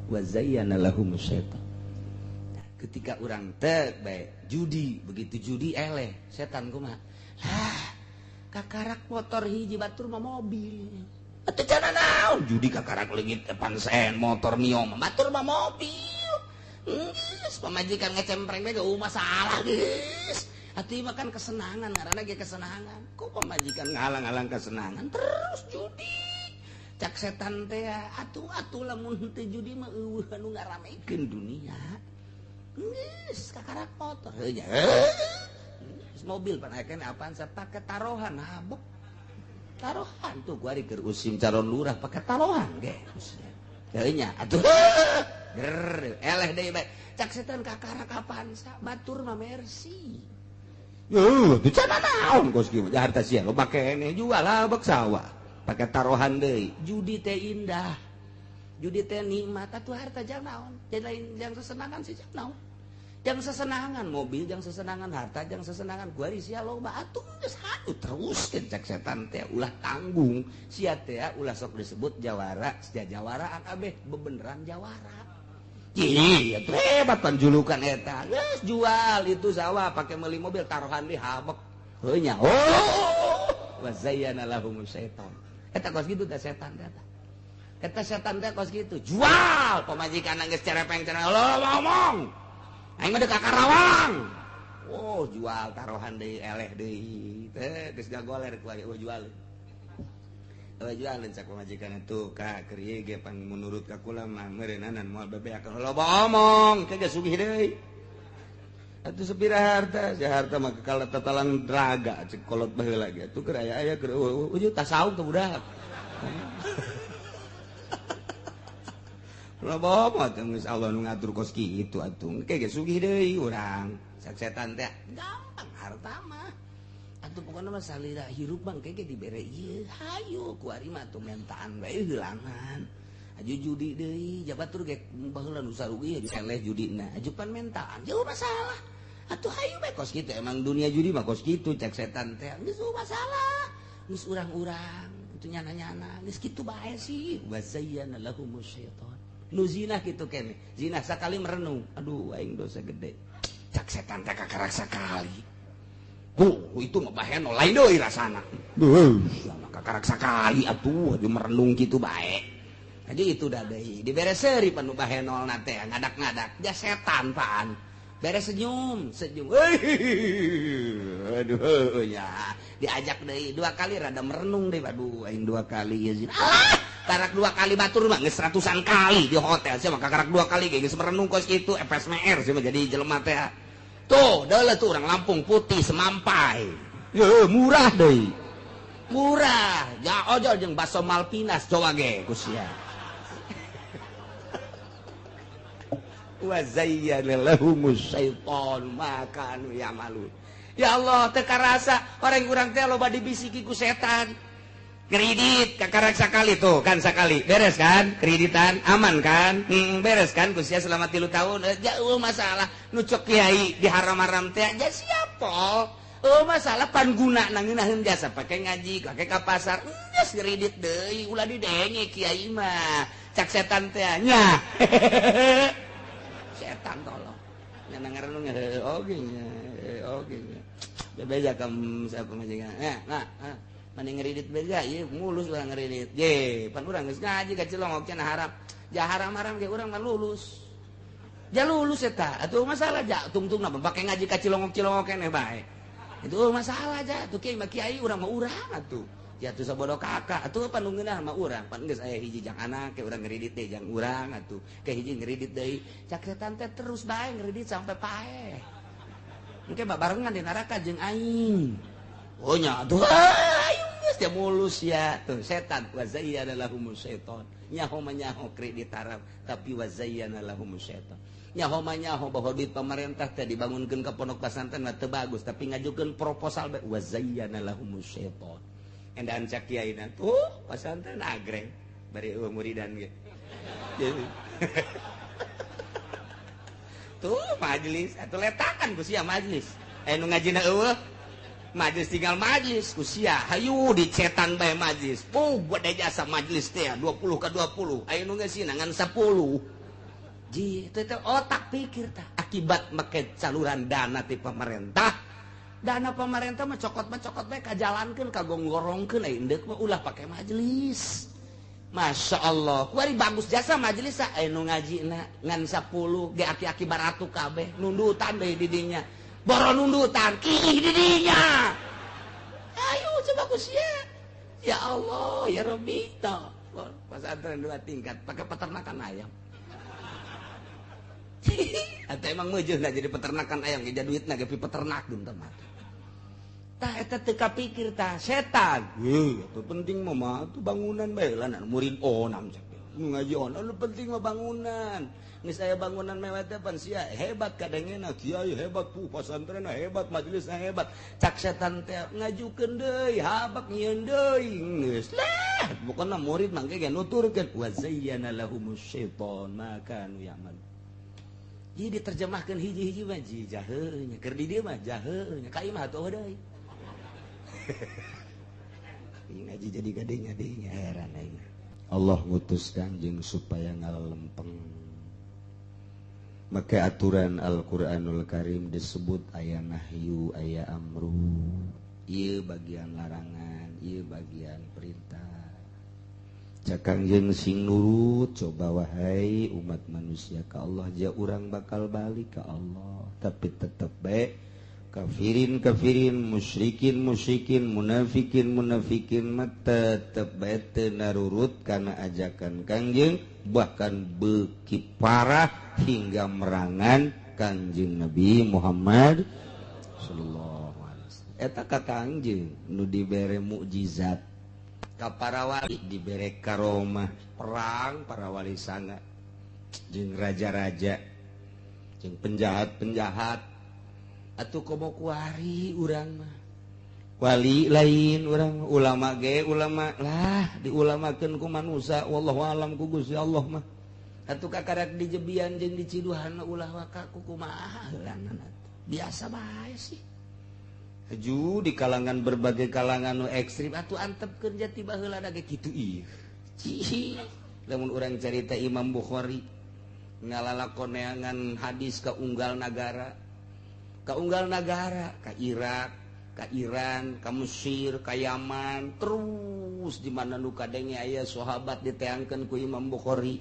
Wa zayyana lahumus syaitan. Ketika urang teh bae judi, begitu judi eleh setan kumaha? Lah, kakarak motor hiji batur mah mobil. Atuh cana naon judi kakarak leungit pansen motor mio batur mah mobil. Geus pamajikan ngecempreng bae eueuh masalah geus. Atuh mah kan kesenangan ngaranna ge kesenangan. Ku pamajikan ngalang-alang kesenangan terus judi. Cak setan teh atuh atuh lamun teu judi mah eueuh anu ngaramekeun dunia. Geus kakarak motor heuh nya. Geus mobil pan aya keneh apaan pake taruhan habek. Taruhan tuh gua keur usim calon lurah pake taruhan ge. Heuh nya atuh. Ger eleh deui bae. Cak setan kakarak apaan sa batur mah mercy. Yuh, teu cenah naon kos kieu harta sia lo pake keneh jual habek sawah. Pake taruhan deui. Judi teh indah. Judi teh nikmat atuh harta jang naon. Jadi lain jang sesenangan sih jang naon. Jang sesenangan mobil, jang sesenangan harta, jang sesenangan gua sia loba atuh geus hayu teruskeun cak setan teh ulah tanggung. Sia teh ulah sok disebut jawara, sia jawaraan abeh bebeneran jawara. Ih, hebat panjulukan eta. Geus jual itu sawah pake meuli mobil taruhan di habek. Heuh nya. Oh, wa zayyana lahumus syaitan. Eta kos kitu teh setan teh. Eta setan teh kos kitu. Jual pamajikan geus cerepeng cenah lo ngomong. Aing mah deuk ka Karawang. Oh, jual taruhan deui eleh deui. Teh geus gagoler ku aing jual. Eueuh jual cak pamajikan itu ka keur ieu ge pan menurut ka kula mah meureunana moal bebeakeun loba omong teh geus sugih deui. Atuh sepira harta, sia harta mah kekal tatalang draga cek kolot baheula ge atuh keur aya-aya keur eueuh eueuh tasawuf teh budak. Loba mah teh geus Allah nu ngatur kos kitu atuh engke ge sugih deui urang. Cak setan teh gampang harta mah. Atuh pokona mah salira hirup bang ke ge dibere ieu hayu ku ari mah atuh mentaan bae heulangan. Aju judi deui jabatur ge baheula nu sarugi eleh judina aju pan mentaan jauh masalah. Atuh hayu bae kos kitu emang dunia judi mah kos kitu cak setan teh geus masalah. Geus urang-urang kitu nyana-nyana geus kitu bae sih. Wa zayyana lahumus syaitan. Nu zina kitu kene zina sakali merenung aduh aing dosa gede cak setan teh kakarak sakali. Itu mah baheno lain deui rasana. Duh, kakarak sakali atuh aju merenung kitu bae. Jadi itu dah deui dibere seuri panu bahenolna teh ngadak-ngadak ja setan paan. Beres senyum, senyum. Aduh nya diajak deui dua kali rada merenung deui aduh aing dua kali ya zina. Alah, karak dua kali batur mah geus ratusan kali di hotel sia mah kakarak dua kali ge geus merenung kos kitu FSMR sia mah jadi jelema teh. Tuh, deuleuh tuh urang Lampung putih semampai. Ye, murah deui. Murah. Ja ojol jeung bakso Malpinas coba ge ku sia. Wa zayyana lahumus syaitan ma kanu ya'malun. Ya Allah, teu karasa orang urang teh loba dibisiki ku setan. Kredit kakarak sakali tuh kan sakali beres kan kreditan aman kan beres kan ku sia selama 3 tahun jauh masalah nu cok kiai di haram-haram teh ja siapa oh masalah pan guna nangeunaheun jasa pake ngaji pake ka pasar geus kredit deui ulah didenge kiai mah cak setan teh nya setan tolong nya ngarenung oge nya oge nya bebeja ka siapa majikan nah mending ngeridit beja ieu mulus urang ngeridit ye pan urang geus ngaji ka Cilongok cenah haram ja haram-haram ge urang mah lulus ja lulus eta atuh masalah ja tungtungna pake ngaji ka Cilongok-Cilongok keneh bae itu masalah ja atuh kiai mah kiai urang mah urang atuh ja atuh sabodo kakak atuh pan nu ngeunah mah urang pan geus aya hiji jang anak ke urang ngeridit deui jang urang atuh ke hiji ngeridit deui cak setan teh terus bae ngeridit sampai paeh engke babarengan di neraka jeung aing. Oh nya atuh ayo geus dia mulus ya tuh setan wa zayyana lahumus syaitan nyaho mah nyaho kredit haram tapi wa zayyana lahumus syaitan nyaho mah nyaho bahwa duit pemerintah teh dibangunkeun ka pondok pesantren mah teu bagus tapi ngajukeun proposal bae wa zayyana lahumus syaitan endan cak kiaina tuh pesantren agreng bari eueuh muridan ge tuh majelis atuh letakan ku sia majelis aya nu ngajina eueuh Majlis tinggal majlis ku sia hayu dicetan bae majlis. Oh, gede jasa majlis teh 20 ke 20. Aya nu ngeusina ngan 10. Ji itu otak pikir tah akibat make saluran dana ti pemerintah. Dana pemerintah mah cokot bae kajalankeun kagonggorongkeun aya indeuk mah ulah pake majelis. Masya Allah, kuari bagus jasa majelis aya nu ngajina ngan 10 ge aki-aki baratu kabeh nundutan deui di dinya. Boro nundutan kiih di dinya. Ayo coba ku sia. Ya Allah, ya Rabbi toh. Pesantren 2 tingkat pakai peternakan ayam. Atau emang meujeun jadi peternakan ayam ge duitna ge peternak geun teh mah. Tah eta teu kapikir tah setan. Heuh, atuh penting mah tuh bangunan bae lah murid onam cek. Ngaji onam nu penting mah bangunan. Geus aya bangunan mewah teh pan sia hebat kadengena kiai hebat puh pasantrenna hebat majelisna hebat. Cak setan teh ngajukeun deui habak nyieun deui geus lah pokona murid mangke ge nuturkeun wa zayyana lahumus syaitan ma kanu ya'mal. Jadi diterjemahkan hiji-hiji mah jaheunya keur di dieu mah jaheunya ka imah atuh deui. Ieu ngaji jadi gadenya heran aing. Allah ngutus Kangjeng supaya ngalempeng. Maka aturan Al-Qur'anul Karim disebut aya nahyu aya amru. Ieu bagian larangan, ieu bagian perintah. Cak Kangjeng sing nurut coba wahai umat manusia ka Allah ja urang bakal balik ka Allah tapi tetep bae kafirin kafirin musyrikin musyrikin munafikin munafikin mah tetep bae teu narurut kana ajakan Kangjeng bahkan beuki parah hingga merangan Kangjeng Nabi Muhammad sallallahu alaihi wasallam. Eta ka Kangjeng nu dibere mukjizat ka para wali dibere karomah perang para wali sanga jeung raja-raja jeung penjahat-penjahat atuh komo kuari urang mah wali lain urang ulama ge ulama lah diulamakeun ku manusa wallahu alam ku Gusti Allah mah atuh kakarak dijebian jeung diciduhan ulah waka ku kumaha heulanana biasa bae sih. Ju di kalangan berbagai kalangan nu ekstrim atuh antepkeun jati baheula ge kitu ieu. Cih, lamun urang carita Imam Bukhari ngalalakoneangan hadis ka unggal nagara. Ka unggal nagara, ka Irak, ka Iran, ka Mesir, ka Yaman, terus di mana nu kadenge aya sahabat diteangkeun ku Imam Bukhari.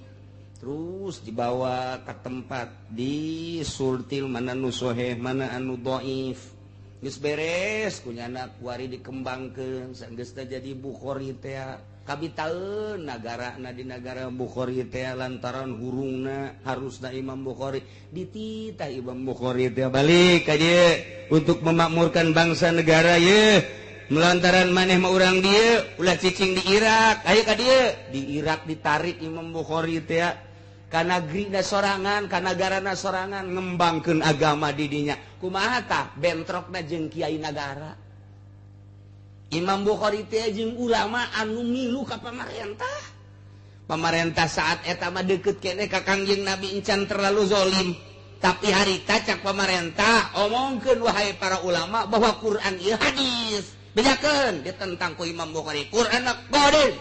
Terus dibawa ka tempat disultil mana nu sahih, mana anu dhaif. Geus beres kunyana kuari dikembangkeun sanggeus teh jadi Bukhari teh kabitaeun nagarana di nagara Bukhari teh lantaran hurungna harusna Imam Bukhari dititah Imam Bukhari teh balik ka dieu untuk memakmurkan bangsa negara ye melantaran maneh mah urang dieu ulah cicing di Irak ayo ka dieu di Irak ditarik Imam Bukhari teh ka nagrina sorangan ka nagarana sorangan ngembangkeun agama di dinya kumaha tah bentrokna jeung kiai nagara Imam Bukhari teh jeung ulama anu milu ka pamarentah pamarentah saat eta mah deukeut keneh ka Kangjeng Nabi encan terlalu zolim tapi harita cak pamarentah omongkeun wahai para ulama bahwa Quran ieu hadis bejakeun ditentang ku Imam Bukhari Quran qadim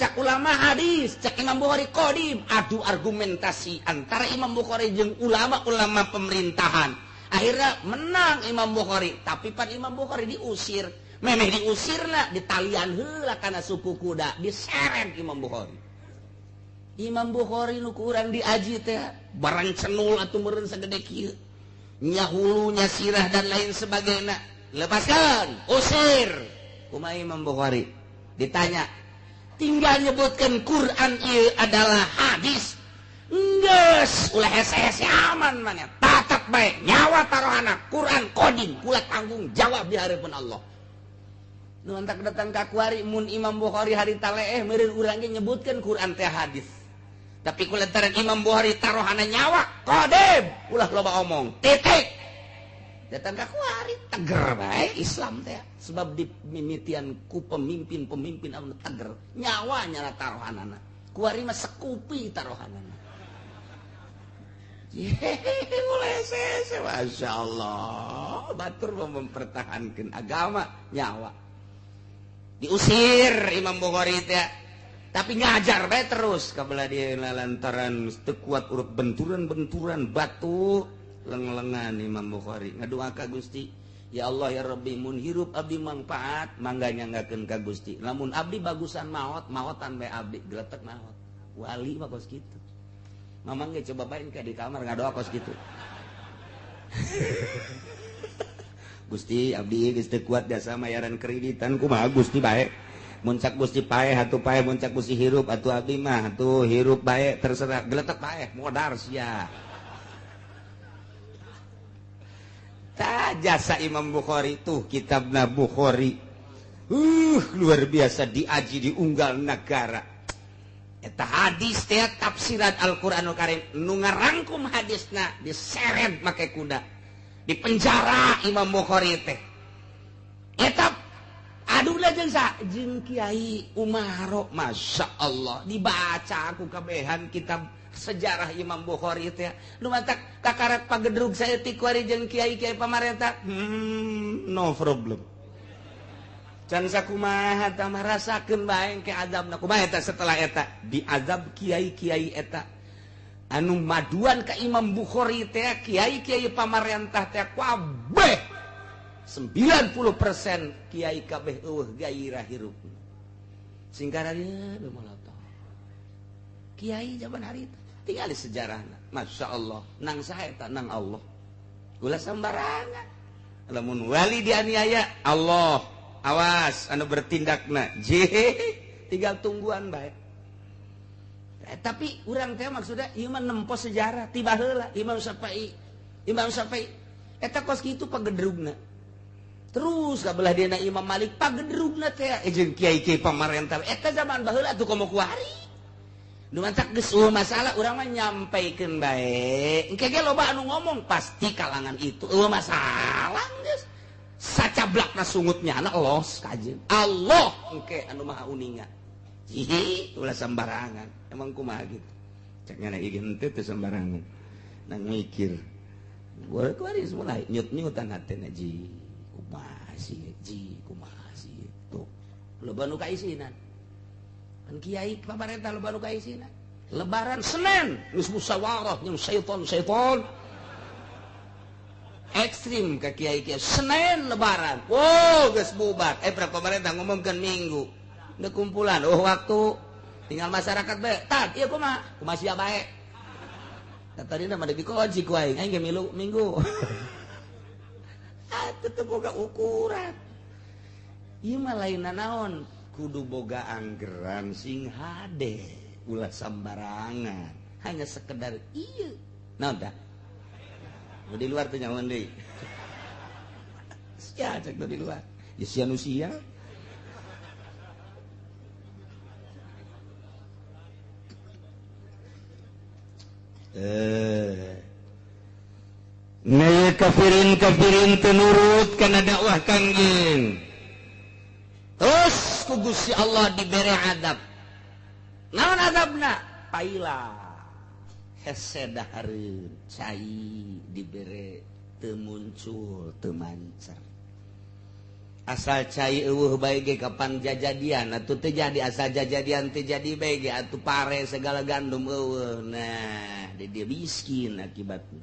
cak ulama hadis, cak Imam Bukhari qadim, adu argumentasi antara Imam Bukhari jeung ulama-ulama pemerintahan. Akhirnya menang Imam Bukhari, tapi pan Imam Bukhari diusir. Memeh diusirna ditalian heula kana suku kuda, diseret Imam Bukhari. Imam Bukhari nu ku urang diaji teh barang cenul atuh meureun sagede kieu. Nya hulu, nya sirah dan lain sebagainya. Lepaskan, usir. Kumaha Imam Bukhari? Ditanya, tinggal nyebutkan Quran ieu adalah hadis. Geus, ulah hese-hese aman maneh. Tatap bae nyawa taruhana Quran qadim, kula tanggung jawab di hadapan Allah. Nu antak datang ka kuari mun Imam Bukhari harita leeh meureun urang ge nyebutkeun Quran teh hadis. Tapi kulantaran Imam Bukhari taruhana nyawa qadim, ulah loba omong. Titik. Datang ka kuari teger bae Islam teh. Sebab dimimitian ku pemimpin-pemimpin anu teger nyawa nyala taruhanana kuari mah sekupi taruhanana. Yeay, mulai sese, Masya Allah batur mempertahankan agama nyawa diusir Imam Bukhari teh Tapi ngajar bae terus kabelah dia lantaran teu kuat urut benturan-benturan batu leng-lengan Imam Bukhari ngadoa ka Gusti, ya Allah ya Rabbi, mun hirup abdi mangfaat mangga nyanggakeun ka Gusti, lamun abdi bagusan maot maotan bae abdi geletek maot. Wali mah kos kitu. Mamang ge coba bae ka di kamar ngadoa kos kitu. Gusti abdi geus teu kuat jasa mayaran kreditan, kumaha Gusti bae? Mun cak Gusti paeh atuh paeh, mun cak Gusti hirup atuh abdi mah atuh hirup bae terserah, geletek paeh modar sia. Ta jasa Imam Bukhari tuh kitabna Bukhari. Luar biasa diaji di unggal negara. Eta hadis teh tafsiran Al-Qur'anul Karim nu ngarangkum hadisna diseret make kuda. Di penjara Imam Bukhari teh. Eta aduh jeung sa jeung Kiai Umaro, Masya Allah dibaca aku kabehan kitab sejarah Imam Bukhari teh. Nu matak kakarak pagedrug saeutik kuari jeung kiai-kiai pamarentah. No problem. Can sakumaha tah marasakeun bae ke azabna. Kumaha eta setelah eta diazab kiai-kiai eta anu maduan ka Imam Bukhari teh, kiai-kiai pamarentah teh kabeh 90% kiai kabeh eueuh gairah hirup. Singkaran ieu molotoh. Kiai zaman hari itu tinggal sejarahna. Masya Allah, nang saha eta nang Allah. Ulah sembarangan. Lamun wali dianiaya, Allah awas anu bertindakna. Tinggal tungguan bae. Tapi urang teh maksudna ieu mah nempo sejarah tiba heula Imam Syafi'i. Imam Syafi'i eta kos kitu pagedrugna. Terus kabelah dina Imam Malik pagedrugna teh jeung kiai-kiai pamarentah eta zaman baheula atuh komo kuari. Nu mantak geus eueuh masalah urang mah nyampaikeun bae. Engke ge loba anu ngomong pasti kalangan itu eueuh masalah geus. Sacablakna sungutnya anak los kajeun. Allah engke anu maha uninga. Hihi ulah sembarangan. Emang kumaha gitu. Cek ngana ieu henteu teu sembarangan. Nang mikir. Gua kuari mulai nyut-nyutan hatena ji. Kumaha sih ji, kumaha sih tuh. Loba nu kaisinan. Kan kiai pamarentah loba nu kaisinan. Lebaran Senin geus musyawarah jeung syaiton-syaiton. Ekstrim ka kiai-kiai Senin lebaran. Wow, geus bubar. Pemerintah ngumumkeun Minggu. Geus kumpulan, oh waktu tinggal masyarakat bae. Tah, ieu kumaha? Kumaha sia bae. Tah tadina mah dikunci ku aing, aing ge milu Minggu. Ah, tetep boga ukuran. Ieu mah lain naon? Kudu boga anggeran sing hade, ulah sambarangan. Hanya sekedar ieu. Naon tah? Di luar tuh nyaman deui. Sia cek di luar. Ya sia nu sia. Nah, kafirin teu nurut kana dakwah Kangjeng. Terus ku Gusti Allah dibere adab. Naon adabna? Paila. Hese dahareun cai dibere teu muncul teu mancar. Asal cai eueuh bae ge kapan jajadian atuh teu jadi, asal jajadian teu jadi bae ge atuh pare segala gandum eueuh. Nah, dia miskin akibatna.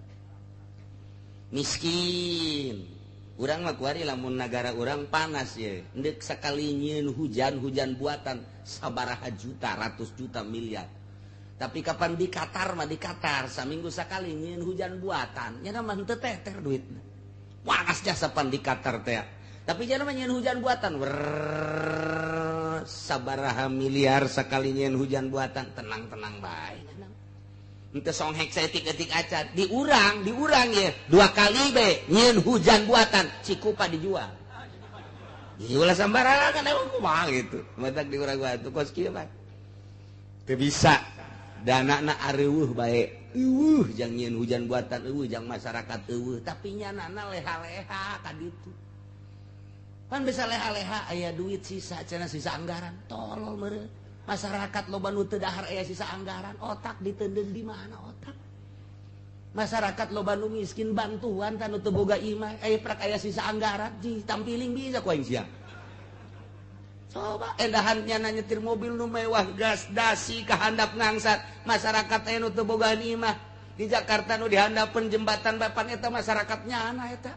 Miskin. Urang mah kuari lamun nagara urang panas ye. Endek sakali nyieun hujan-hujan buatan sabaraha juta, ratus juta, miliar. Tapi kapan di Qatar mah di Qatar saminggu sakali nyieun hujan buatan, nya mah henteu teter duitna. Panas jasa pan di Qatar teh. Tapi nya mah nyieun hujan buatan, wrrr, sabaraha miliar sakali nyieun hujan buatan, tenang-tenang bae. Henteu songhek saeutik-eutik acan, diurang ye, dua kali be nyieun hujan buatan, Cikupa dijual. Ulah sambarangan emang kumaha gitu. Matak diurang atuh kos kieu mah. Teu bisa. Danana areuweuh bae. Eueuh jang nyieun hujan buatan, eueuh jang masyarakat eueuh, tapi nyanana leha-leha ka ditu. Pan bisa leha-leha aya duit sisa cenah sisa anggaran. Tolol meureun. Masyarakat loba nu teu dahar aya sisa anggaran, otak diteundeun di mana otak? Masyarakat loba nu miskin bantuan tanu teu boga imah, aya prak aya sisa anggaran, ditampiling bisa ku aing sia. Coba endahannya na nyetir mobil nu mewah gas dasi kahandap ngangsat masyarakat anu teu boga imah di Jakarta nu dihandapeun jembatan bapan eta masyarakatnya ana eta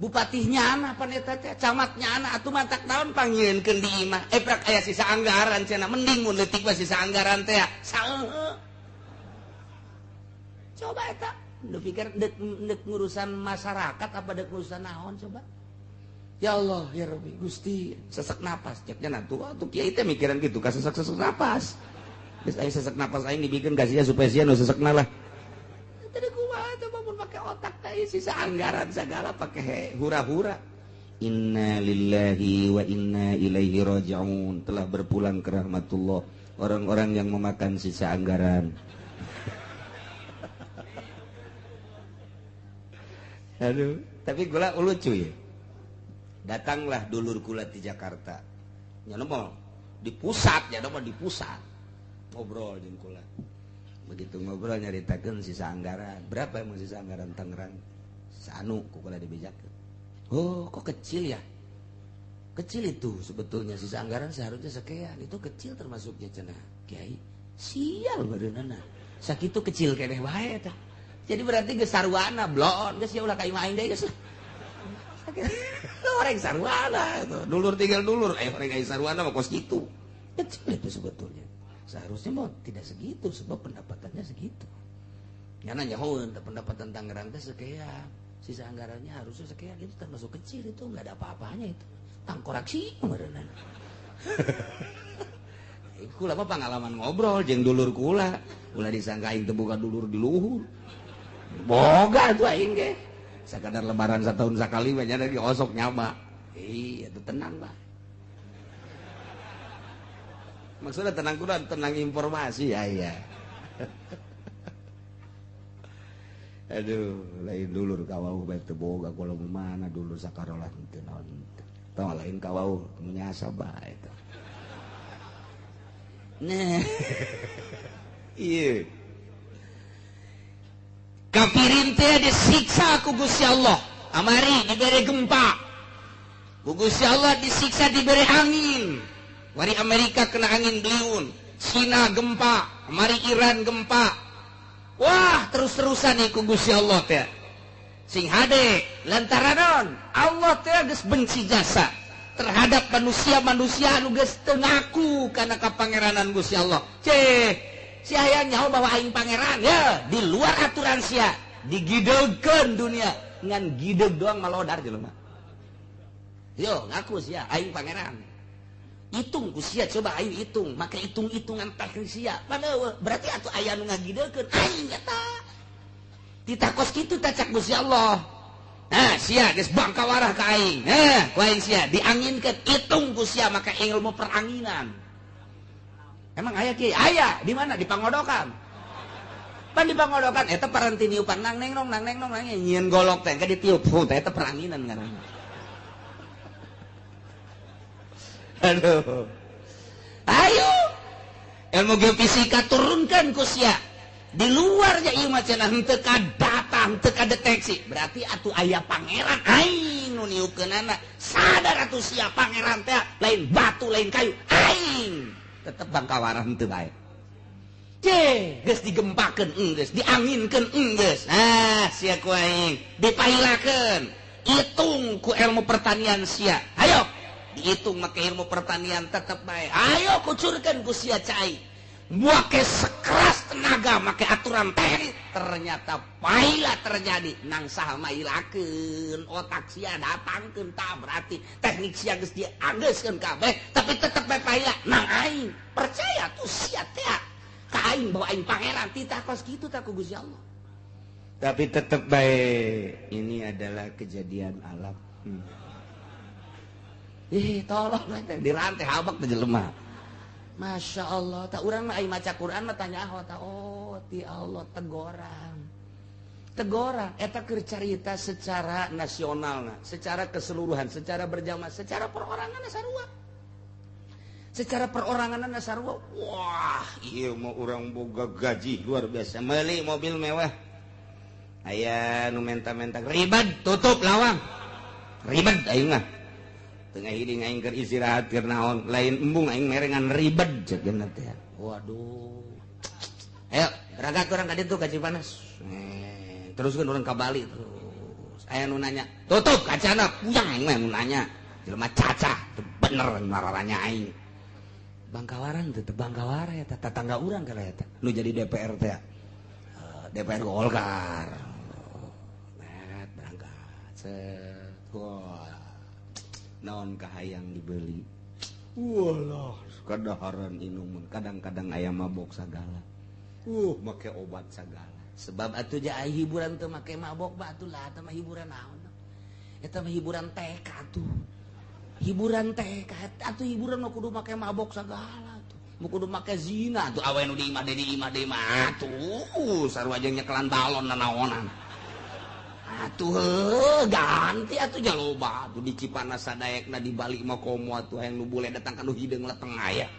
bupatihnya ana pan eta teh camatnya ana atuh matak naon panggieunkeun di imah prak aya sisa anggaran cenah mending mun leutik mah sisa anggaran teh saeuh. Coba eta nu pikir dek ngurusan masyarakat apa dek ngurusan naon coba. Ya Allah ya Rabbi Gusti sesak napas ceknya nantu atuh kiai teh mikiran gitu ka sesak-sesak napas. Geus aing sesak napas aing dibikeun ka sia supaya sia nu sesekna lah. Tadi kumaha teh mun make otak teh sisa anggaran segala pake hura-hura. Inna lillahi wa inna ilaihi raji'un. Telah berpulang ke rahmatullah orang-orang yang memakan sisa anggaran. Aduh, tapi gula lucu ya. Datanglah dulur kula di Jakarta. Nya mah di pusat, nya mah di pusat. Ngobrol jeung kula. Begitu ngobrol nyaritakeun sisa anggaran. Berapa emang sisa anggaran Tangerang? Sanu ku kula dibejakeun. Oh, kok kecil ya? Kecil itu sebetulnya sisa anggaran seharusnya sekian. Itu kecil termasuknya cenah. Kiai, sial bareunana. Sakitu kecil keneh wae eta. Jadi berarti geus sarwana blon, geus ya ulah ka imah aing deui geus. Orang sarwana itu, dulur tinggal dulur, orang aing sarwana mah kos kitu. Kecil itu sebetulnya. Seharusnya mau tidak segitu sebab pendapatannya segitu. Karena nyahoeun pendapatan Tangerang teh sekian, sisa anggarannya harusnya sekian, itu termasuk kecil itu enggak ada apa-apanya itu. Tangkoraksi meureunana. Kula mah pengalaman ngobrol jeung dulur kula, ulah disangka aing teu boga dulur di luhur. Boga tuh aing ge. Sakadar lebaran setahun sekali banyak lagi osok nyaba. Iya itu tenang lah. Maksudnya tenang kuda tenang informasi ya iya. Aduh, lain dulur kawauh bae teu boga kula mana dulur sakarolah teu naon. Tong lain kawauh menyasa bae eta. Nah. Iya. Kafirin teh disiksa ku Gusti Allah. Amari diberi gempa. Ku Gusti Allah disiksa diberi angin. Wari Amerika kena angin beliun, Cina gempa, amari Iran gempa. Wah, terus-terusan nih ku Gusti Allah teh. Sing hade lantaran Allah teh geus benci jasa terhadap manusia-manusia anu geus teu ngaku kana kapangeranan Gusti Allah. Ceh, si aya nyaho bahwa aing pangeran ya di luar aturan sia digideugkeun dunia ngan gideug doang malodar jelema. Yo ngaku sia aing pangeran. Hitung ku sia coba aing hitung, make hitung-hitungan teknik sia. Padahal berarti atuh aya nu ngagideugkeun aing eta. Ditakos kitu teh cak Gusti Allah. Nah, sia geus bangka warah ka aing. Nah, ku aing sia dianginkeun hitung ku sia make ilmu peranginan. Emang aya kiai? Aya, di mana? Di Pangodokan. Pan di Pangodokan eta paranti niupan nang neng nong nang neng nong nang nyieun golok teh ka ditiup teh eta peranginan ngaranna. Aduh. Ayo. Ilmu geofisika turunkan ku sia. Di luarnya ieu mah cenah henteu ka data, henteu ka deteksi. Berarti atuh aya pangeran aing nu niukeunana. Sadar atuh sia pangeran teh lain batu, lain kayu, aing. Tetep bangkawarah henteu bae. Ceh, geus digempakeun enggeus, dianginkeun enggeus. Ah, sia ku aing dipailakeun. Hitung ku ilmu pertanian sia. Ayo, dihitung make ilmu pertanian tetep bae. Ayo kucurkeun ku sia cai. Make sekeras tenaga make aturan teknik ternyata paila terjadi nang saha mailakeun otak sia datangkeun tah berarti teknik sia geus diageuskeun kabeh tapi tetep bae paila nang aing percaya tuh sia teh ka aing bahwa aing pangeran titah kos kitu tah ku Gusti Allah tapi tetep bae ini adalah kejadian alam. Ih tolong teh dirantai habak teh jelema. Masya Allah, tak urang mah ai maca Quran mah tanya ah ta oh ti Allah tegoran. Tegoran eta keur carita secara nasionalna, secara keseluruhan, secara berjamaah, secara perorangan sarua. Secara perorangan sarua. Wah, ieu mah urang boga gaji luar biasa, meuli mobil mewah. Aya nu menta-menta ribet, tutup lawang. Ribet aing mah. Tengah hiling aing keur istirahat keur naon, lain embung aing merengan ribet cek geuna teh. Waduh. Ayo, berangkat urang ka ditu ka Cipanas. Teruskeun urang ka Bali terus. Aya nu nanya, tutup kacana, puyang aing mah nu nanya. Jelema cacah, teu bener mararanya aing. Bangkawaran teh teu Bangkawara eta tatangga urang kana eta. Nu jadi DPR teh. DPR Golkar. Net berangkat. Set. Wah. Naon kahayang dibeli. Walah, kadaharan inumun, kadang-kadang aya mabok sagala. Make obat sagala. Sebab atuh ja aya hiburan teu make mabok ba atuh lah eta mah hiburan naon. Eta mah hiburan TK atuh. Hiburan TK atuh hiburan mah kudu make mabok sagala tuh. Mu kudu make zina tuh awe nu di imah deui di imah deui mah atuh sarua jeung nyekelan balon nanaonan. Atuh ganti atuh nya loba atuh di Cipanas sadaekna di Bali mah komo atuh hayang nu bule datang ka nu hideung leteng aya.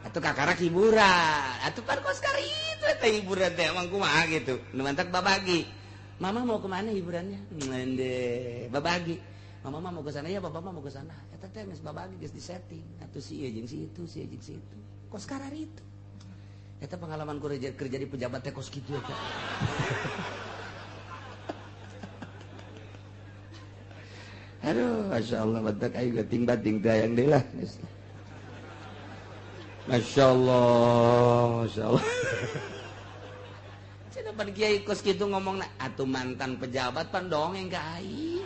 Atuh kakarak hiburan. Atuh pan kos itu eta hiburan teh emang kumaha gitu. Nu mantak babagi. Mama mau kemana hiburannya? Mende babagi. Mama mah mau ke sana ya, bapak mah mau ke sana. Eta teh geus babagi geus disetting. Atuh si ieu jeung si itu, si ieu jeung si itu. Kos karar itu. Eta pengalaman ku kerja di pejabat teh kos kitu eta. Aduh, Masya Allah, batak aing bating-bating teh hayang deui lah. Masya Allah, Masya Allah. Cenah pan kiai kos kitu ngomongna atuh mantan pejabat pan dongeng ka aing.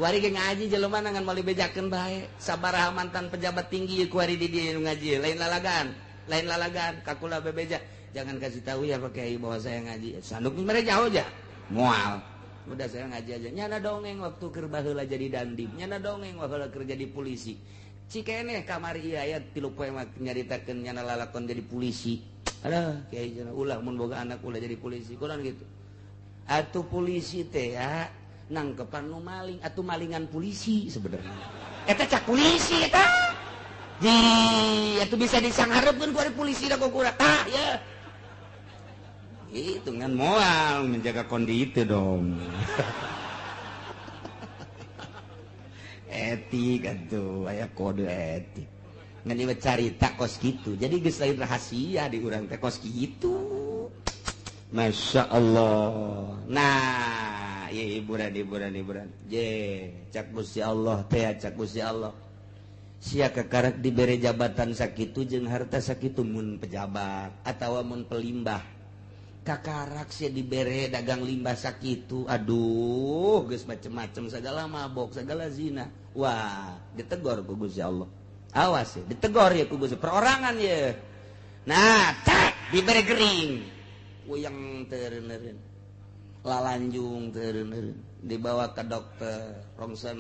Kuari ge ngaji jelema ngan meuli bejakeun bae. Sabaraha mantan pejabat tinggi kuari di dieu nu ngaji, lain lalagan, lain lalagan kakula bebeja. Jangan kasih tahu ya Pak Kiai bahwa saya ngaji. Sanduk mere jauh aja. Moal. Udah saya ngaji aja. Nyana dongeng waktu keur baheula jadi dandim, nyana dongeng waktu keur jadi polisi. Cikeneh kamari ieu aya 3 poe mah nyaritakeun nyana lalakon jadi polisi. Aduh, kiai cenah ulah mun boga anak ulah jadi polisi. Kunaon gitu. Atuh polisi teh ya nangkepan nu maling, atuh malingan polisi sebenarnya. Eta cak polisi eta. Ji, atuh bisa disanghareupeun ku ari polisi da kukura. Tah, ya. Itu ngan moal menjaga kondisi dong. Etik atuh aya kode etik. Ngan ieu carita kos kitu. Jadi geus lain rahasia di urang teh kos kitu. Masya Allah. Nah, ieu hiburan hiburan hiburan. Je, cak Gusti Allah teh cak Gusti Allah. Sia kakarak dibere jabatan sakitu jeung harta sakitu mun pejabat atawa mun pelimbah. Kakarak sia dibere dagang limbah sakitu, aduh geus macem-macem segala mabok segala zina. Wah, ditegor ku Gusti Allah. Awas ya, ditegor ya ku Gusti perorangan ya. Nah, tak dibere gering. Puyeng teureun-eureun. Lalanjung teureun-eureun. Dibawa ke dokter, rongsen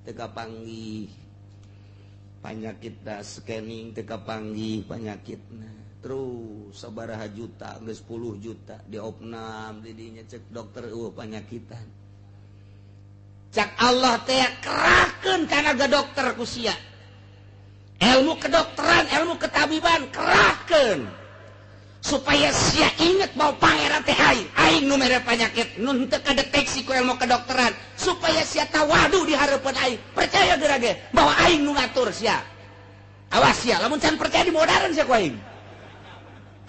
teu kapanggih. Panyakitna scanning teu kapanggih panyakitna. Terus sabaraha juta geus 10 juta diopnam di dinya cek dokter eueuh panyakitan. Cak Allah teh kerahkeun tanaga dokter ku sia. Ilmu kedokteran, ilmu ketabiban kerahkeun supaya sia inget bahwa pangeran teh aing, aing nu mere panyakit nu henteu kadeteksi ku ilmu kedokteran supaya sia tawadu di hareupeun aing. Percaya geura ge bahwa aing nu ngatur sia. Awas sia lamun can percaya dimodaran sia ku aing.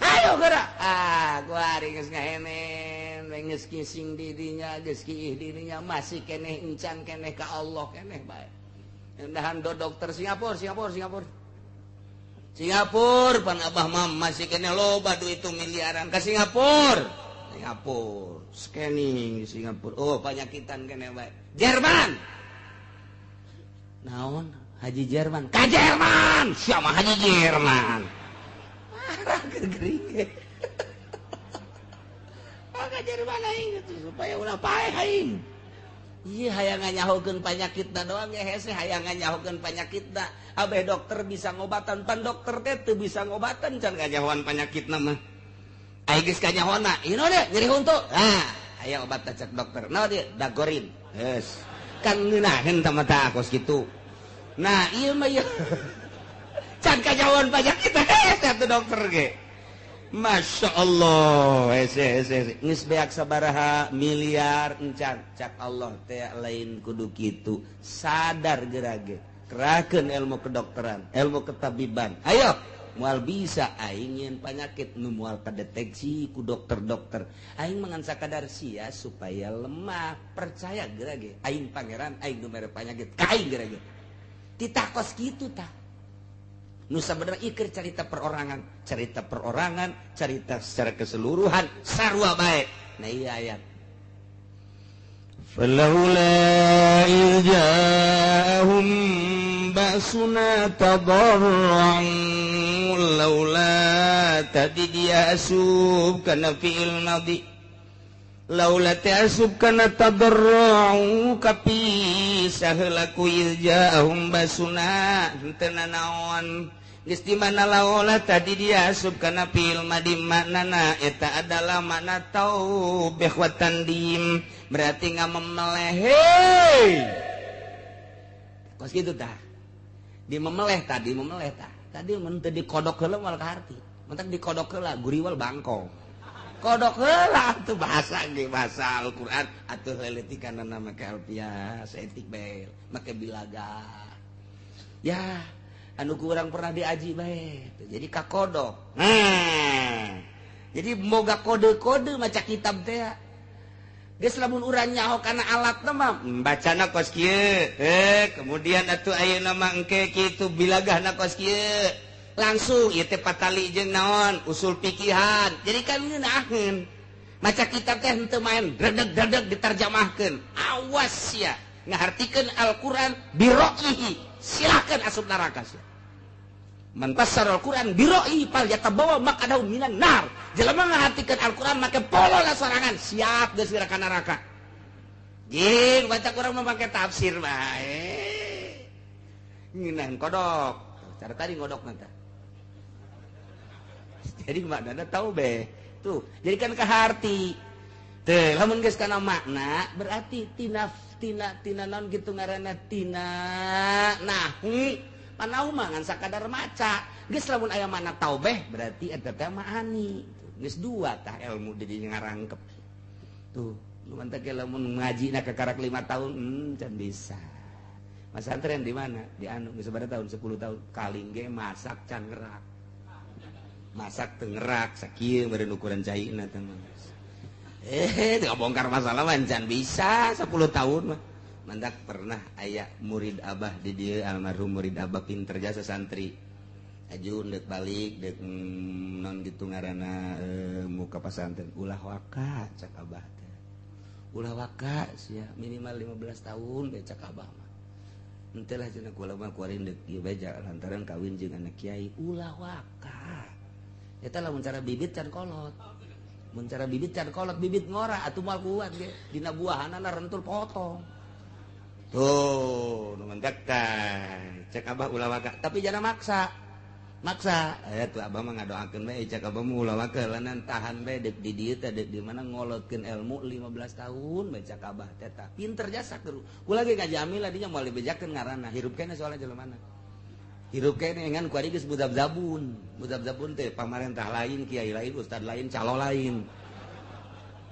Ayo geura. Ah, gua ari geus ngahenen, geus kising di dinya, geus kiih di dinya masih keneh encan keneh ka Allah keneh bae. Endahan do dokter Singapura, Singapura, Singapura. Singapura pan abah mam masih keneh loba duit itu miliaran ka Singapura. Singapura, scanning di Singapura. Oh, panyakitan keneh bae. Jerman. Naon? Haji Jerman. Ka Jerman. Siapa Haji Jerman? Gering maka Jerman aing gitu supaya ulah paeh aing. Ieu hayang nganyahokeun panyakitna doang ge hese hayang nganyahokeun panyakitna. Abeh dokter bisa ngobatan pan dokter teh teu bisa ngobatan can kanyahoan panyakitna mah. Aing geus kanyahoana, ieu naon deui nyeri huntu. Nah, aya obat cek dokter. Naon deui? Dagorin. Geus. Kan ngeunaheun tah mah tah kos kitu. Nah, ieu mah ieu can kanyahoan panyakit hese atuh dokter ge. Masya Allah, hese hese geus beak sabaraha miliar encan cak Allah teh lain kudu kitu. Sadar gerage, kerahkeun ilmu kedokteran, ilmu ketabiban. Ayo, moal bisa aing nyeun panyakit nu moal kadeteksi ku dokter-dokter. Aing mangan sakadar sia supaya lemah. Percaya gerage, aing pangeran, aing nu mere panyakit ka aing gerage. Titah kos kitu tah. Nu sabenerna iker cerita perorangan, cerita perorangan, cerita secara keseluruhan sarua bae. Nah iya ayat. Falaula iz ja'ahum ba'suna tadarra'u laula tadi dia asub kana fi'il madhi. Laula ta'asub kana tadarra'u kapi saheulaku iz ja'ahum ba'suna henteu nanaon. Geus di mana laula tadi dia asub kana fi'il madhi maknana eta adalah makna taubih wa tandim, berarti ngamemeleh. Hei, kos kitu tah. Di memeleh tadi, memeleh tah. Tadi mun teu dikodok heula moal kaharti. Mun teh dikodok heula guriwal bangkong. Kodok heula tuh bahasa ge bahasa Al-Qur'an atuh leuleutikana make alfiah saeutik bae make bilaga. Ya, anu kurang pernah diaji bae. Jadi kakodok. Nah, jadi moga kode-kode maca kitab teh. Geus lamun urang nyaho kana alatna mah bacana kos kieu. Kemudian atuh ayeuna mah engke kitu bilagahna kos kieu. Langsung ieu teh patali jeung naon usul pikihan. Jadi kan ngeunaheun. Maca kitab teh henteu main dredeg-dredeg diterjemahkeun. Awas sia ngahartikeun Al-Qur'an biro'ihi. Silakan asup neraka sia. Man fassara Al-Qur'an biro'ihi fal yatabawa maq'adahu minan nar. Jelema ngahartikeun Al-Qur'an make polola sorangan, siap geus ka neraka. Jeung baca urang mah make tafsir bae. Ngeunaheun kodok. Cara tadi ngodok nanti. Jadi maknana tahu be. Tuh, jadi kan kaharti. Teh, lamun geus kana makna berarti tina tina tina naon kitu ngaranna tina nahu. Panahu mah ngan sakadar maca. Geus lamun aya makna taubeh berarti eta teh maani. Geus dua tah ilmu di ngarangkep. Tuh, nu mantak lamun ngajina kakarak 5 tahun, can bisa. Mas santren di mana? Di anu geus sabaraha tahun? 10 tahun. Kaling ge masak can ngerak. Masak teu ngerak sakieu meureun ukuran caina teh. Teu bongkar masalah mah can bisa 10 tahun mah. Mantak pernah aya murid abah di dieu almarhum murid abah pinter jasa santri. Aju deuk balik deuk non gitu ngaranna muka pasantren ulah waka cak abah teh. Ulah waka sia minimal 15 tahun bae cak abah mah. Henteu lah cenah kula mah kuarin deuk ieu bae lantaran kawin jeung anak kiai ulah waka. Eta lamun cara bibit can kolot. Mun cara bibit can kolot, bibit ngora atuh moal kuat ge. Dina buahanana rentul potong. Tuh, nu mentek tah. Cek abah ulah waka, tapi jangan maksa. Maksa. Tuh abah mah ngadoakeun bae cek abah mah ulah waka lanan tahan bae deuk di dieu teh deuk di mana ngolotkeun ilmu 15 tahun bae cek abah teh tah. Pinter jasa keur. Kula ge ngaji amil dinya moal dibejakeun ngaranna, hirup keneh soalna jelema mana. Hirup kene ngan kuari geus muzabzabun. Muzabzabun teh pamarentah lain, kiai lain, ustad lain, calo lain.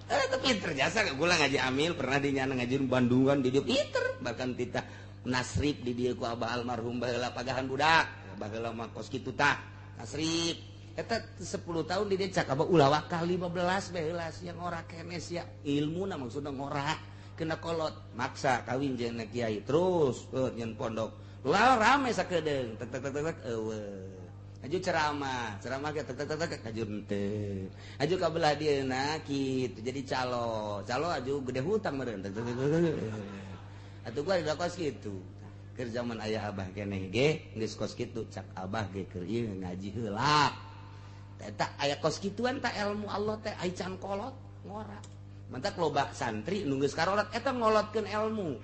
Tapi pinter jasa kula ngaji amil pernah dinyana ngaji Bandungan di dieu pinter, bahkan titah nasrib di dieu ku abah almarhum baheula pagahan budak. Baheula mah kos kitu tah nasrib. Eta 10 tahun di dieu cak abah ulah wakah 15 baheula sia ngora keneh sia. Ilmuna maksudna ngora kena kolot maksa kawin jeung kiai terus nyen pondok. Lalu rame sakedeung tek tek tek tek eueuh. Aju ceramah, ceramah ge tek tek tek tek aju henteu. Aju ka belah dieuna kitu jadi calo. Calo aju gede hutang meureun tek tek tek. Atuh gua da kos kitu. Keur zaman aya abah keneh ge geus kos kitu cak abah ge keur ieu ngaji heula. Eta aya kos kituan tah ilmu Allah teh ai can kolot ngora. Mantak loba santri nu geus karolot eta ngolotkeun ilmu.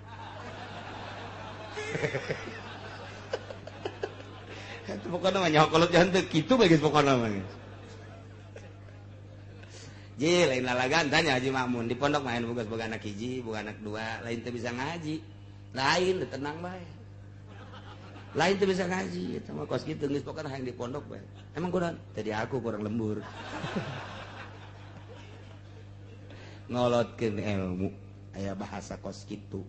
Itu pokoknya mah nyaho kolot jangan teu kitu bae geus pokokna mah. Ji lain lalagan tanya Haji Makmun di pondok main boga boga anak hiji, boga anak dua, lain teu bisa ngaji. Lain tenang bae. Lain teu bisa ngaji eta mah kos kitu geus pokona hayang di pondok bae. Emang kurang? Tadi aku kurang lembur. Ngolotkeun ilmu aya bahasa kos kitu.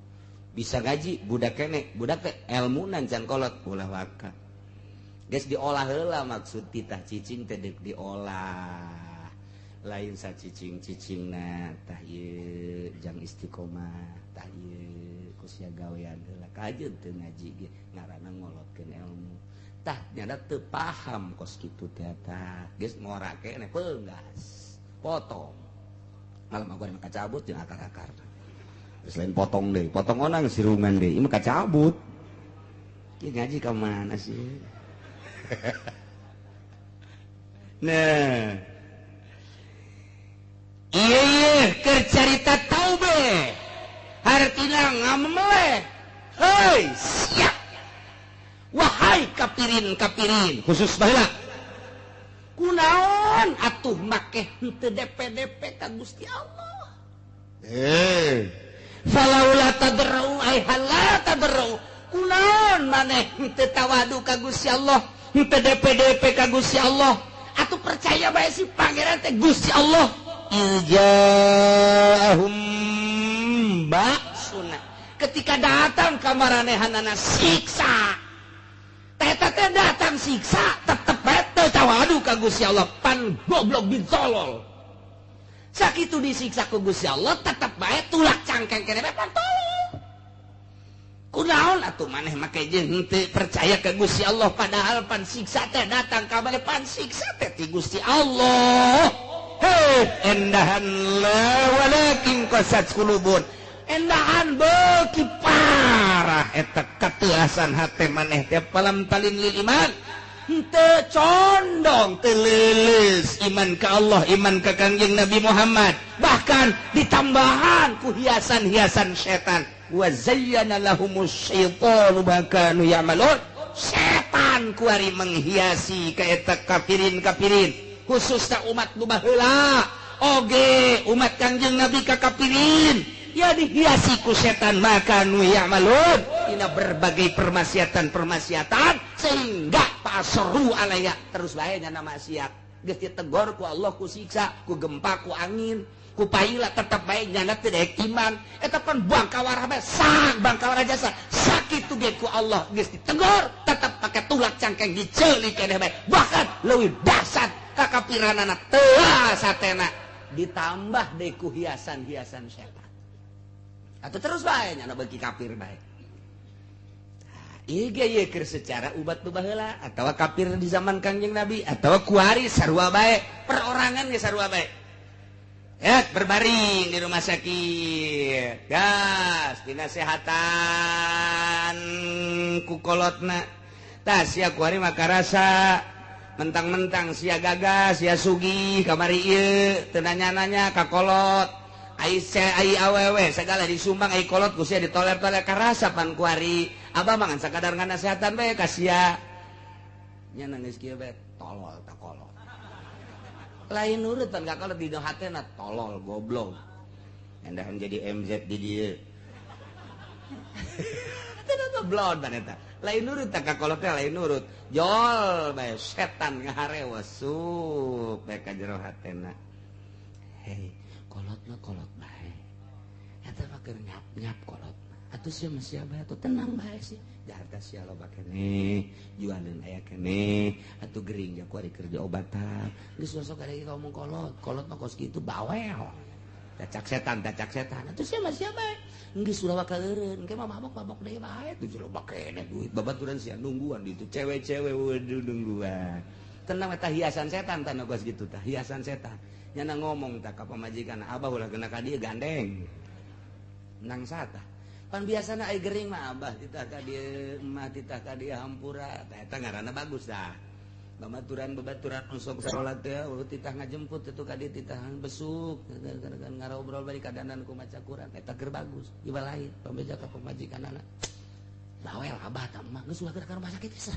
Bisa ngaji budak kene, budak teh elmuna can kolot ulah waka. Geus diolah heula maksud titah cicing teh deuk diolah. Lain sacicing-cicingna tah ieu jang istiqomah, tah ieu ku sia gawean heula kajeun teu ngaji ge ngaranna ngolotkeun ilmu. Tah nyana teu paham kos kitu teh tah. Geus ngora keneh peunggas, potong. Malam aku mah kacabut jeung akar-akar. Terus lain potong deui, potong onang sirungan deui, ieu mah kacabut. Ieu ngaji ka mana sih? Nah, iya keur carita taube hartina ngameleh. Hei siap wahai kapirin-kapirin khusus baheula kunaon atuh make henteu DP-DP ka Gusti Allah. Falaula tadarru ai hala tadarru kunaon maneh henteu tawadu ka Gusti Allah, henteu DP-DP ka Gusti Allah, atuh percaya bae si pangeran teh Gusti Allah. Ijahum ba'suna ketika datang kamaranehanana siksa teh teh datang siksa tetep bae teu tawadu ka Gusti Allah pan goblok bin tolol. Sakitu disiksa ku Gusti Allah tetep bae tulak cangkeng keneh pan tolol. Kunaon atuh maneh make jeung henteu percaya ka Gusti Allah padahal pan siksa teh datang ka maneh pan siksa teh ti Gusti Allah. Hei, endahan la walakin qasat qulubun. Endahan beuki parah eta kateuasan hate maneh teh palam talin lil iman. Henteu condong teu leuleus iman ka Allah, iman ka Kangjeng Nabi Muhammad. Bahkan ditambahan ku hiasan-hiasan setan. Wa zayyana lahumus syaitanu ma kanu ya'malun. Setan kuari menghiasi ka eta kafirin-kafirin. Khususnya umat nu baheula oge umat Kangjeng Nabi ka kafirin ya dihiasi ku setan maka nu ya'malun dina berbagai permaksiatan-permaksiatan sehingga paseru alaya terus bae nyana maksiat geus ditegor ku Allah ku siksa ku gempa ku angin ku paila tetep bae nyana teu daek iman eta pan bangkawarah bae sang bangkawarah jasa sakitu ge ku Allah geus ditegor tetep pake tulak cangkeng diceuli keneh bae bahkan leuwih dahsyat kakapiranana teu satena ditambah deui ku hiasan-hiasan setan atau terus bae nyana beuki kafir bae. Ieu ge ieu keur secara ubat nu baheula atawa kafir di zaman Kangjeng Nabi atawa kuari sarua bae perorangan ge sarua bae. Ya berbaring di rumah sakit gas dinasehatan ku kolotna tah sia kuari mah karasa mentang-mentang sia gagas sia sugih kamari ieu teu nanya-nanya ka kolot ai ai awewe sagala disumbang ai kolot ku sia ditoler-toler karasa pan kuari abah mah ngan sakadar nganasehatan bae ka sia nya nangis kieu bae tolol ta kolot lain nurut pan ka kolot di hatena tolol goblok endahan jadi MZ di dieu teu goblok pan eta lain nurut tak ka kolot teh lain nurut jol bae setan ngaharewas sup bae ka jero hatena. Hei kolotna kolot bae eta mah keur nyap-nyap kolot atuh sia mah sia bae atuh tenang bae sih harta sia loba keneh jualeun aya keneh atuh gering ja kuari keur diobatan geus sok ada ngomong kolot kolot mah kos kitu bawel tacak setan atuh sia mah sia bae geus ulah bakal eureun engke mah mabok-mabok deui bae tuh loba keneh duit babaturan sia nungguan di itu cewek-cewek waduh nungguan tenang eta hiasan setan tah kos kitu tah hiasan setan nyana ngomong tah ka pamajikan abah ulah kena ka dieu gandeng nang satah pan biasana ai gering mah abah titah ka dieu emak titah ka dieu hampura tah eta ngaranna bagus tah babaturan babaturan sok salat teh titah ngajemput itu ka dieu titah besuk ngarobrol bari kadanan ku maca Quran eta keur bagus ieu lain pambeja ka pamajikanana bawel abah tah emak geus ulah ka rumah sakit geus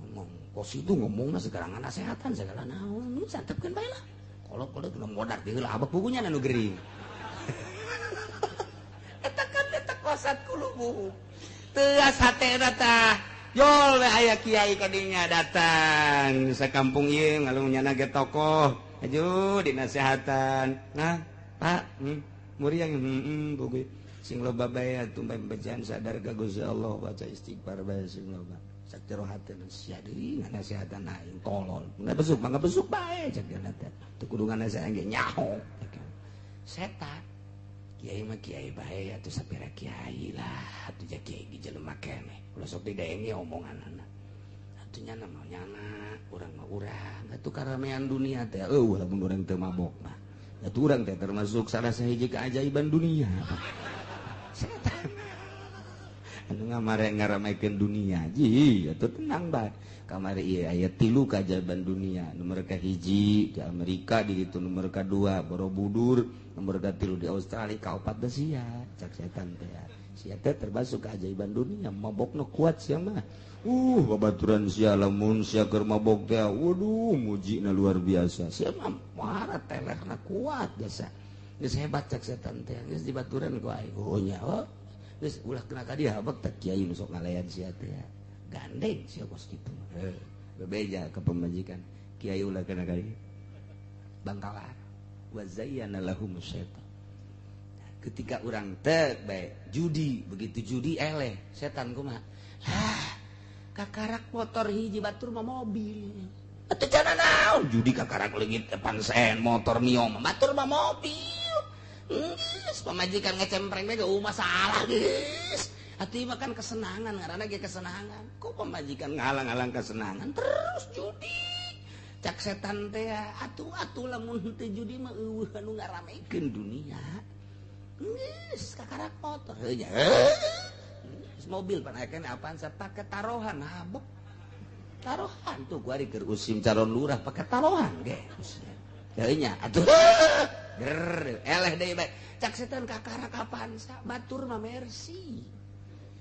ngomong kos itu ngomongna segala nasehatan segala naon santepkeun bae lah kolot-kolot udah modar di heula abah pugunya nu gering eta kan eta kosat kulubu teu hatena tah Jol we aya kiai kadinya datang sakampung ieu ngalung nyana ge tokoh. Aduh dinasehatan. Nah, Pak, muriang heeh sing loba bae atuh bejaan sadar ka Gusti Allah baca istighfar bae sing loba. Sakjero hate sia deui nganasehatan aing tolol. Nggak mangga besuk bae cek dina teh. Teu kudu nganasehan ge nyaho. Setan. Kiai mah kiai bae atuh sapira kiai lah atuh ja kiai di jelema keneh. Ulah sok didaenge omonganana. Atuh nyana mah nyana, urang mah urang. Atuh karamean dunia teh eueuh lamun urang teu mabok mah. Atuh urang teh termasuk salah sahiji keajaiban dunia. Setan. Anu ngamare ngaramekeun dunia. Ji, atuh tenang bae. Kamari ieu aya 3 keajaiban dunia. Nomor kahiji di Amerika di ditu, nomor kadua Borobudur, nomor katilu di Australia, kaopat da sia. Cak setan teh. Sia teh termasuk keajaiban dunia, mabokna kuat sia mah. Babaturan sia lamun sia keur mabok teh, waduh mujina luar biasa. Sia mah marah telehna kuat jasa. Geus hebat cak setan teh, geus dibaturan ku aing. Oh nya, oh. Geus ulah kena ka dia habek teh kiai nu sok ngalayan sia teh. Gandeng sia kos kitu. Heuh, bebeja ka pamajikan. Kiai ulah kena ka dia. Bangkalar. Wa zayyana lahumus syaitan. Ketika urang teh bae judi, begitu judi eleh, setan kumaha? Lah, kakarak motor hiji batur mah mobil. Atuh cana naon? Judi kakarak leungit pansen motor Mio mah batur mah mobil. Geus pamajikan ngecempreng bae ge masalah geus. Atuh mah kan kesenangan ngaranna ge kesenangan. Ku pamajikan ngalang-alang kesenangan terus judi. Cak setan teh atuh atuh lamun teu judi mah eueuh anu ngaramekeun dunia. Geus kakarak motor heuh nya. Geus mobil panaikeun apaan sa pake taruhan habek. Taruhan tuh gua keur usim calon lurah pake taruhan ge. Heuh nya atuh. Ger eleh deui bae. Cak setan kakarak apaan sa batur mah mercy.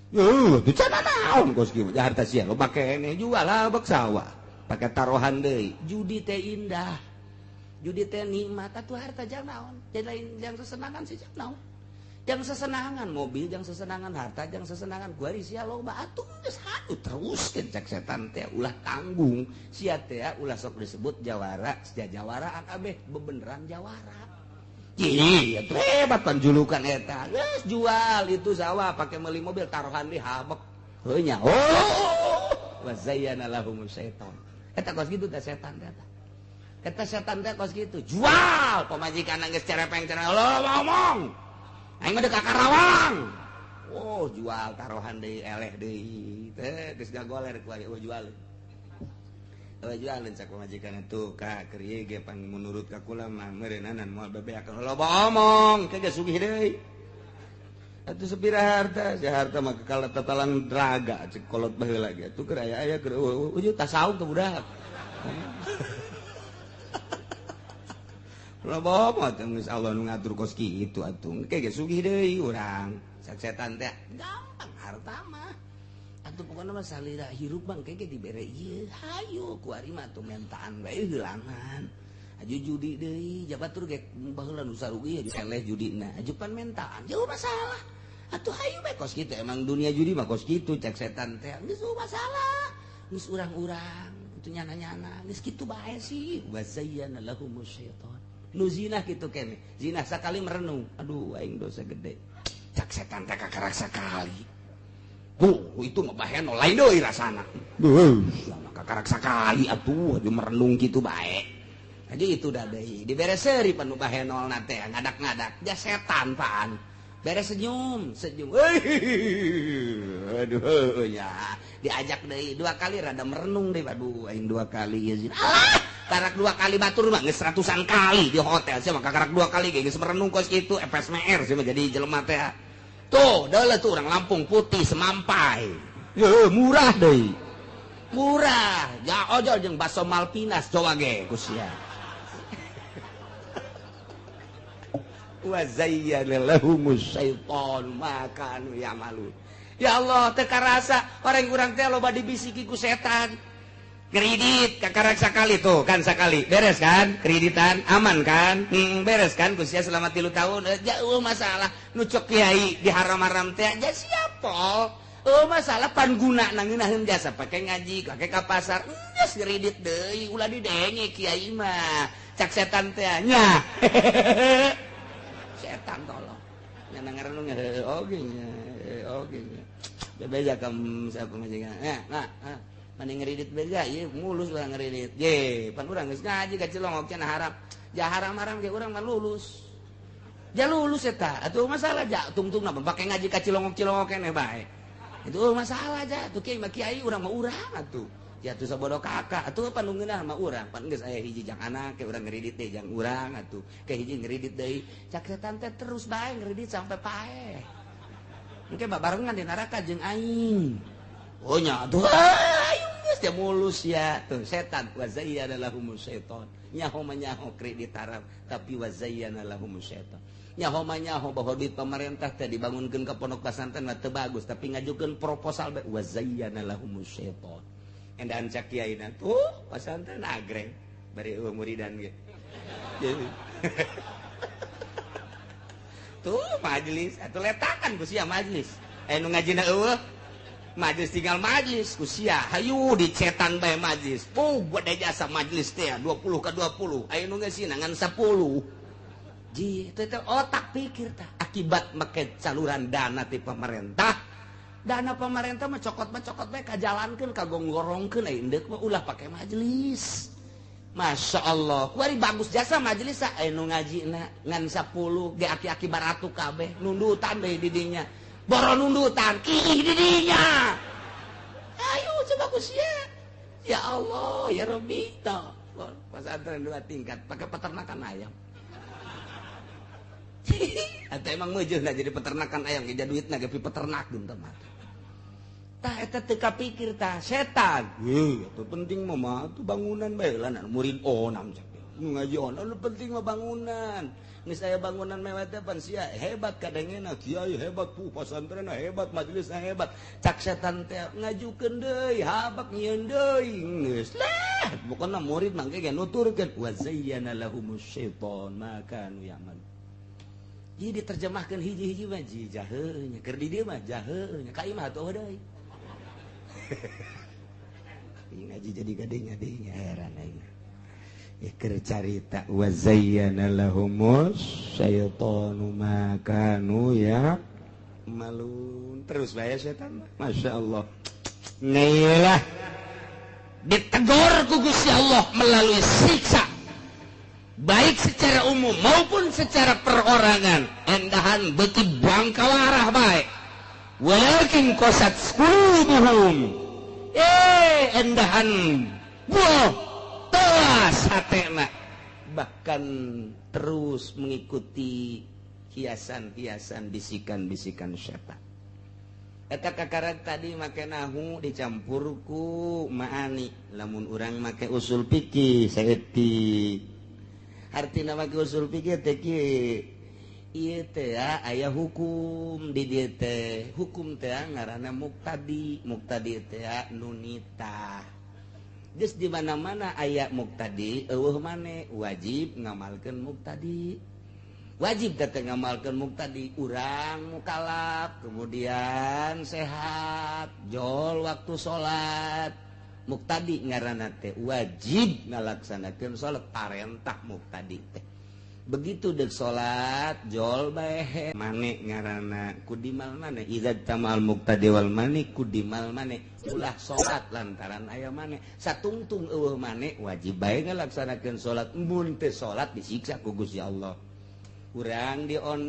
Yuh, itu cana naon kos kieu harta sia loba keneh jual habek sawah. Pake taruhan deui. Judi teh indah. Judi teh nikmat atuh harta jang naon. Jadi lain jang sesenangan sih jang naon. Jang sesenangan mobil, jang sesenangan harta, jang sesenangan gua sia loba atuh geus hayu teruskeun cak setan teh ulah tanggung. Sia teh ulah sok disebut jawara, sia jawaraan abeh bebeneran jawara. Iya, hebat panjulukan eta. Geus jual itu sawah pake meuli mobil taruhan di habek. Heuh nya. Oh, wa zayyana lahumus syaitan. Eta kos kitu teh setan teh. Eta setan teh kos kitu. Jual pamajikan geus cerepeng-cerepeng. Lo ngomong. Aing mah deuk ka Karawang. Oh, jual taruhan deui eleh deui. Teh geus gagoler ku aing jual. Jualan cak pamajikan itu ka keur ieu ge pang menurut ka kula mah meureunana moal bebeak loba omong ke geus sugih deui. Atuh sepira harta, si harta mah kekal tatalang draga cek kolot baheula ge atuh keur aya-aya keur eueuh tasawuf teh budak. Loba omong teh geus Allah nu ngatur kos kitu atuh ke geus sugih deui urang. Cak setan teh gampang harta mah. Atuh pokona mah salira hirup bang kege dibere ieu hayu ku ari mah atuh mentaan bae heulangan. Aju judi deui jabatur ge baheula nu sarugi eleh judina aju pan mentaan jauh masalah. Atuh hayu bae kos kitu emang dunia judi mah kos kitu cek setan teh geus masalah. Geus urang-urang kitu nyana-nyana geus kitu bae sih. Wa zayyana lahumus syaitan. Nu zinah kitu keneh. Zinah sakali merenung. Aduh aing dosa gede. Cek setan teh kakarak sakali. Itu mah baheno lain deui rasana. Beuh, kakarak sakali atuh aju merenung kitu bae. Aja itu dah deui. Dibere seuri panu bahenolna teh ngadak-ngadak. Ja setan paan. Bere senyum, senyum. Aduh nya. Diajak deui 2 kali rada merenung deui. Aduh aing 2 kali ieu zina. Alah, karak 2 kali batur mah geus ratusan kali di hotel sia mah kakarak 2 kali ge geus merenung kos kitu FSMR sia mah jadi jelema teh. Tuh, dah tuh orang Lampung putih semampai. Ye, murah deui. Murah. Ja ojol jeung bakso Malpinas coba ge ku sia. Wa zayyana lahumus syaitan ma kanu ya'malun. Ya Allah, teu karasa orang urang teh loba dibisiki ku setan. Kredit kakarak sakali tuh kan sakali beres kan kreditan aman kan beres kan ku sia selama 3 tahun jauh masalah nu cok kiai di haram-haram teh ja siapa Oh masalah pangguna nangeunaheun jasa pake ngaji, pake ka pasar, geus ngredit deui, ulah didenge kiai mah. Cak setan teh nya. Setan tolong. Nya ngaranna oge nya, oge nya. Bebeja ka siapa majikan. Nah, mana ngeridit beja, ieu mulus urang ngeridit. Ye, pan urang geus ngaji ka Cilongok cenah haram. Ja haram-haram ge urang mah lulus. Ja lulus eta. Atuh masalah ja tungtungna pake ngaji ka Cilongok-Cilongok keneh bae. Itu masalah aja tuh kiai mah kiai urang mah urang atuh. Ya tuh sabodo kakak atuh pan nu ngeunah mah urang. Pan geus aya hiji jang anak ke urang ngeridit deui jang urang atuh. Ke hiji ngeridit deui. Cak setan teh terus bae ngeridit sampai paeh. Engke babarengan di neraka jeung aing. Oh nya atuh ayo geus teh mulus ya. Tuh setan wa zayyana lahumus syaiton. Nyaho mah nyaho kredit haram tapi wa zayyana lahumus syaiton. Nyaho mah nyaho bahwa duit pemerintah teh dibangunkeun ka pondok pesantren mah teu bagus tapi ngajukeun proposal bae wa zayyana lahumus syaiton. Endahan cak kiaina tuh pesantren agreng bari eueuh muridan ge. Tuh majelis atuh letakan ku sia majelis. Aya nu ngajina eueuh majelis tinggal majelis ku sia hayu dicetan bae majelis. Puh gede jasa majelis teh 20 ka 20 aya nu ngeusina ngan 10. Ji, itu otak pikir tah. Akibat make saluran dana ti pemerintah. Dana pemerintah mah cokot bae kajalankeun kagonggorongkeun aya indeuk mah ulah pake majelis. Masya Allah, kuari bagus jasa majelis aya nu ngajina ngan 10 ge aki-aki baratu kabeh nundutan deui di dinya. Boro nundutan kiih di dinya. Ayo coba ku sia. Ya Allah, ya Rabbi toh. Pesantren 2 tingkat pakai peternakan ayam. Atau emang meujeuna jadi peternakan ayam ge duitna ge peternak geun teh mah. Tah eta teu kapikir tah setan. Heuh, atuh penting mah tuh bangunan bae lah murid onam cek. Ngaji onam nu penting mah bangunan. Geus aya bangunan mewah teh pan sia hebat kadengena kiai hebat puh pasantrenna hebat majelisna hebat. Cak setan teh ngajukeun deui habak nyieun deui geus lah. Pokona murid mangke ge nuturkeun wa zayyana lahumus syaitan ma kanu ya'mal. Jadi diterjemahkan hiji-hiji mah jaheunya, keur di dieu mah jaheunya, ka imah atuh deui. Ieu ngaji jadi gade-gadenya heran aing. Ya keur carita wa zayyana lahumus syaitanu ma kanu ya malun. Terus bae setan mah. Masya Allah. Ngelah ditegur ku Gusti Allah melalui siksa. Baik secara umum maupun secara perorangan endahan beuki bangkawarah bae walakin qasat qulubuhum endahan buah telas hatena bahkan terus mengikuti hiasan-hiasan bisikan-bisikan setan. Eta kakarak tadi make nahu dicampur ku maani lamun urang make usul fikih saeutik. Artina make usul fikih teh kieu ieu teh aya hukum di dieu teh hukum teh ngaranna muktadi muktadi teh nunita geus di mana-mana aya muktadi eueuh mane wajib ngamalkeun muktadi wajib teh ngamalkeun muktadi urang mukalaf kemudian sehat jol waktu salat muktadi ngaranna teh wajib ngalaksanakeun salat parentah muktadi teh. Begitu deuk salat jol bae mane ngaranna kudimal mane idza tamal muktadi wal mane kudimal mane ulah salat lantaran aya mane satungtung eueuh mane wajib bae ngalaksanakeun salat mun teu salat disiksa ku Gusti Allah. Urang diondang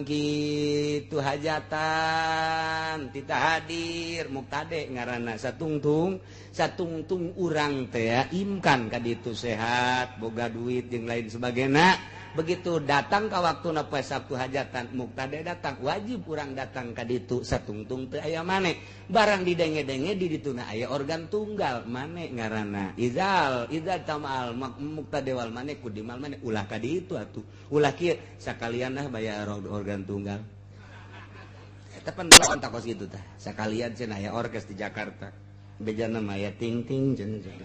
gitu hajatan tidak hadir muktade ngaranna satungtung satungtung urang teh imkan ka ditu sehat boga duit jeung lain sebagainya begitu datang ka waktuna poe Sabtu hajatan muktade datang wajib urang datang ka ditu satungtung teu aya mane barang didenge-denge di dituna aya organ tunggal mane ngaranna izal idza tamal muktade wal mane kudimal mane ulah ka ditu atuh ulah kieu sakalian lah bayar organ tunggal eta pan ontak kos kitu tah sakalian cenah aya orkes di Jakarta bejana mah aya ting-ting cenah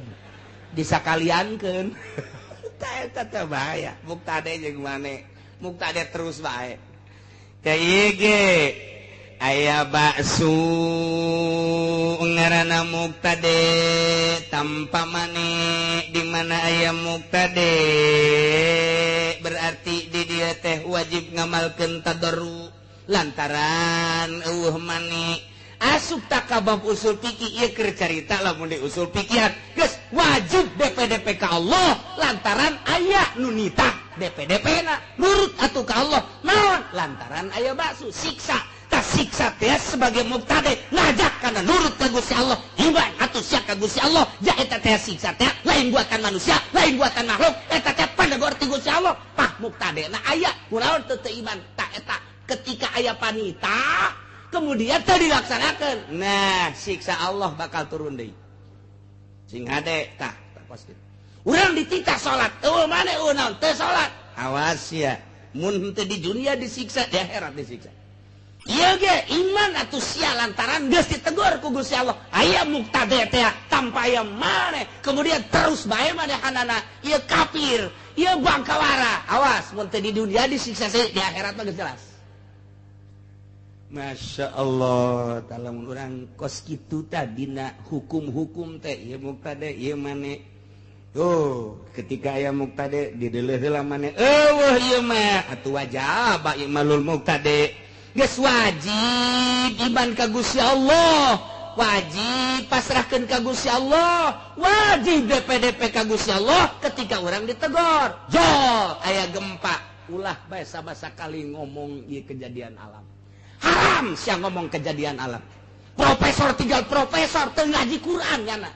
disakaliankeun tah eta teh bahaya muktade jeung mane muktade terus bae teh ieu ge Aya bakso ngaranna muktade tanpa mane di mana aya muktade berarti di dia teh wajib ngamalkeun tadarru lantaran eueuh mane asup tak ka bab usul fikih ieu keur carita lamun di usul fikihan geus wajib DPDP ka Allah lantaran aya nu nitah DPDP na nurut atuh ka Allah naon lantaran aya bakso siksa tah siksa teh sebagai muktade ngajak kana nurut ka Gusti Allah iman atuh sia ka Gusti Allah ja eta teh siksa teh lain buatan manusia lain buatan makhluk eta teh panegor ti Gusti Allah pah muktade na aya kunaon teu teu iman tah eta ketika aya panita kemudian teu dilaksanakeun nah siksa Allah bakal turun deui sing hade tah kos kitu urang dititah salat eueuh maneh eueuh naon teu salat awas ya mun teu di dunia disiksa di akhirat disiksa ieu ge iman atuh sia lantaran geus ditegur ku Gusti Allah aya muktade teh tanpa aya maneh kemudian terus bae manehanana ieu kafir ieu bangkawara awas mun teu di dunia disiksa di akhirat mah geus jelas. Masya Allah ta'ala mun urang kos kitu tadina hukum-hukum teh ieu muktade ieu mane tuh ketika aya muktade dideuleuh heula mane eueuh ieu mah atuh wajib imalul muktade geus wajib iman ka Gusti Allah wajib pasrahkeun ka Gusti Allah wajib DPDP ka Gusti Allah ketika urang ditegor jol aya gempa ulah bae sabasakali ngomong ieu kejadian alam haram sia ngomong kejadian alam profesor tinggal profesor teu ngaji Quran nyana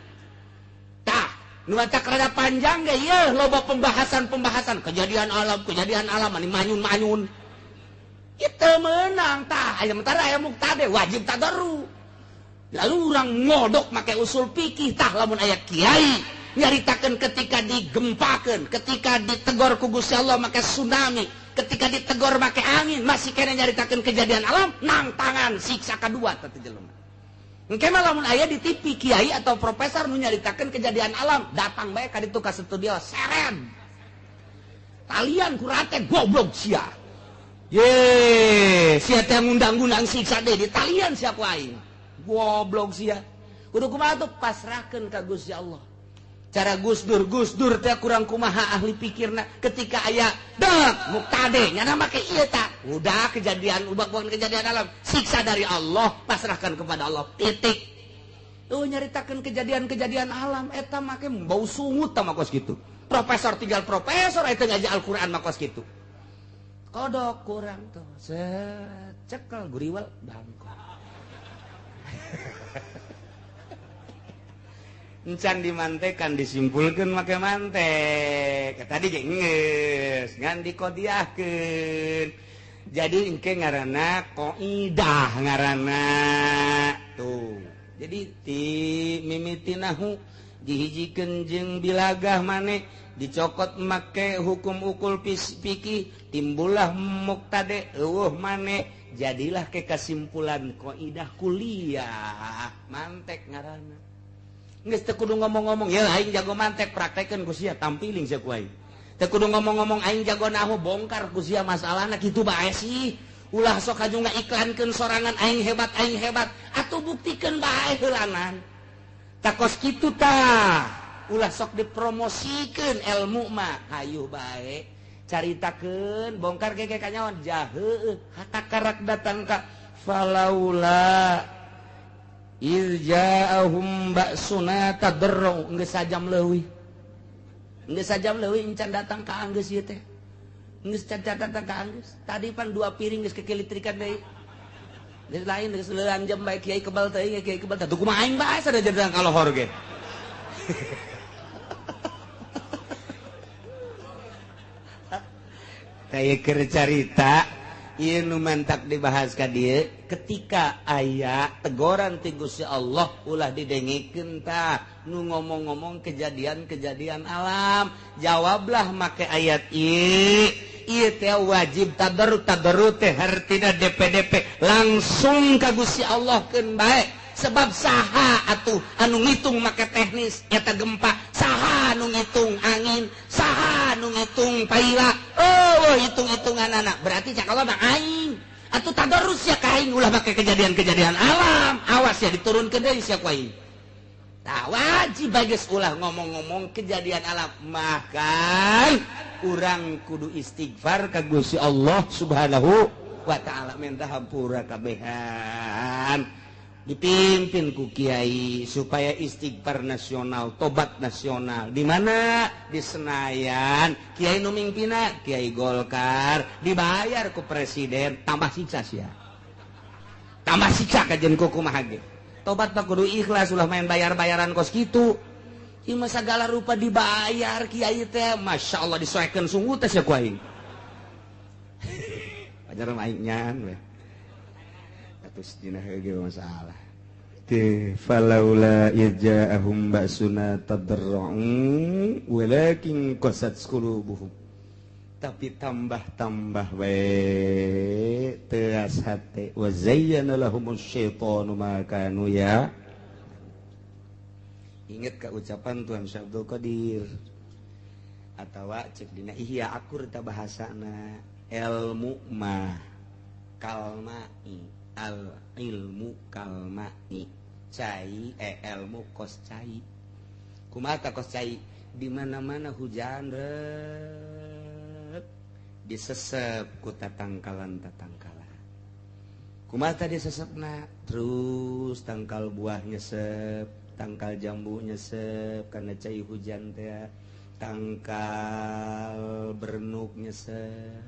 tah nu matak rada panjang ge ieu loba pembahasan-pembahasan kejadian alam mani manyun-manyun itu menang tah aya mentara aya muktade wajib tadarru lalu urang ngodok make usul fikih tah lamun aya kiai nyaritakeun ketika digempakeun ketika ditegor ku Gusti Allah make tsunami ketika ditegor make angin masih kena nyaritakeun kejadian alam nang tangan siksa kadua teh jelema engke mah lamun aya di TV kiai atau profesor nu nyaritakeun kejadian alam datang bae ka ditu ka studio seren talian kurate goblok sia ye sia teh ngundang-undang siksa deui di talian sia ku aing goblok sia kudu kumaha tuh pasrahkeun ka Gusti Allah cara Gus Dur teh kurang kumaha ahli pikirna ketika aya dek muktade nyana make ieu ta udah kejadian ubah bukan kejadian alam siksa dari Allah pasrahkan kepada Allah titik tuh nyaritakeun kejadian-kejadian alam eta make bau sungut ta mah kos kitu profesor tinggal profesor eta ngaji Al-Qur'an mah kos kitu kodok kurang tuh secekel guriwal bangko encan dimantekan disimpulkan make mantek tadi ge geus ngan dikodiahkeun jadi engke ngaranna qaidah ngaranna tuh jadi ti mimitinahu dihijikeun jeung bilagah maneh dicokot make hukum ukul fikih timbullah muktade eueuh maneh jadilah ke kesimpulan qaidah kuliah mantek ngaranna geus teu kudu ngomong-ngomong ya aing jago mantek praktekeun ku sia tampiling sia ku aing teu kudu ngomong-ngomong aing jago nahu bongkar ku sia masalahna kitu bae sih ulah sok haju ngaiklankeun sorangan aing hebat atuh buktikeun bae heulanan takos kitu tah ulah sok dipromosikeun ilmu mah hayu bae caritakeun bongkar ge kanyawan jaheueuh hatakarak datang ka falaula iz ja'ahum ba'suna tadarru geus sajam leuwih encan datang ka anggeus ieu teh geus can datang ka anggeus tadi pan dua piring geus kekelitrikan deui geus lain geus leuan jam bae kiai kebal teh kiai kebal teh kumaha aing bae sada datang ka lohor ge Kayak keur carita ieu nu mantak dibahas ka dieu ketika aya tegoran ti Gusti Allah ulah didengikeun tah nu ngomong-ngomong kejadian-kejadian alam jawablah make ayat ieu ieu teh wajib tadarru teh hartina DPDP langsung ka Gusti Allah keun bae sebab saha atuh anu ngitung make teknis eta gempa saha anu ngitung angin saha anu ngitung paila oh hitung-hitungan anak berarti cak Allah mah aing Atuh tadarus ya ka aing ulah make kejadian-kejadian alam. Awas ya diturunkeun deui sia ku aing. Tah wajib bagus ulah ngomong-ngomong kejadian alam. Makan urang kudu istighfar ka Gusti Allah Subhanahu wa ta'ala, minta hampura kabehan. Dipimpin ku kiai supaya istighfar nasional, tobat nasional. Di mana? Di Senayan. Kiai nu mimpina Kiai Golkar, dibayar ku presiden, tambah siksa sia. Tambah siksa kajen ku kumaha ge. Tobat mah kudu ikhlas, ulah main bayar-bayaran kos kitu. Ieu mah sagala rupa dibayar kiai teh, Masya Allah disoekeun sungguh teh sia ku aing. Pajar mah aing nyan we. Atus dina heuh masalah. Teh falaula yaja'ahum ba'suna tadarra'u walakin qasat qulubuhum. Tapi tambah-tambah we teas hate wa zayyana lahumus syaitanu ma kanu ya. Ingat ka ucapan Tuhan Syekh Abdul Qadir atawa cek dina ihya akur ta bahasana ilmu mah kalmai al ilmu kalmai cai ilmu kos cai kumaha ta kos cai di mana-mana hujan rek disesep ku tatangkalan tatangkalan kumaha ta disesepna terus tangkal buah nyesep tangkal jambu nyesep karena cai hujan teh tangkal bernuk nyesep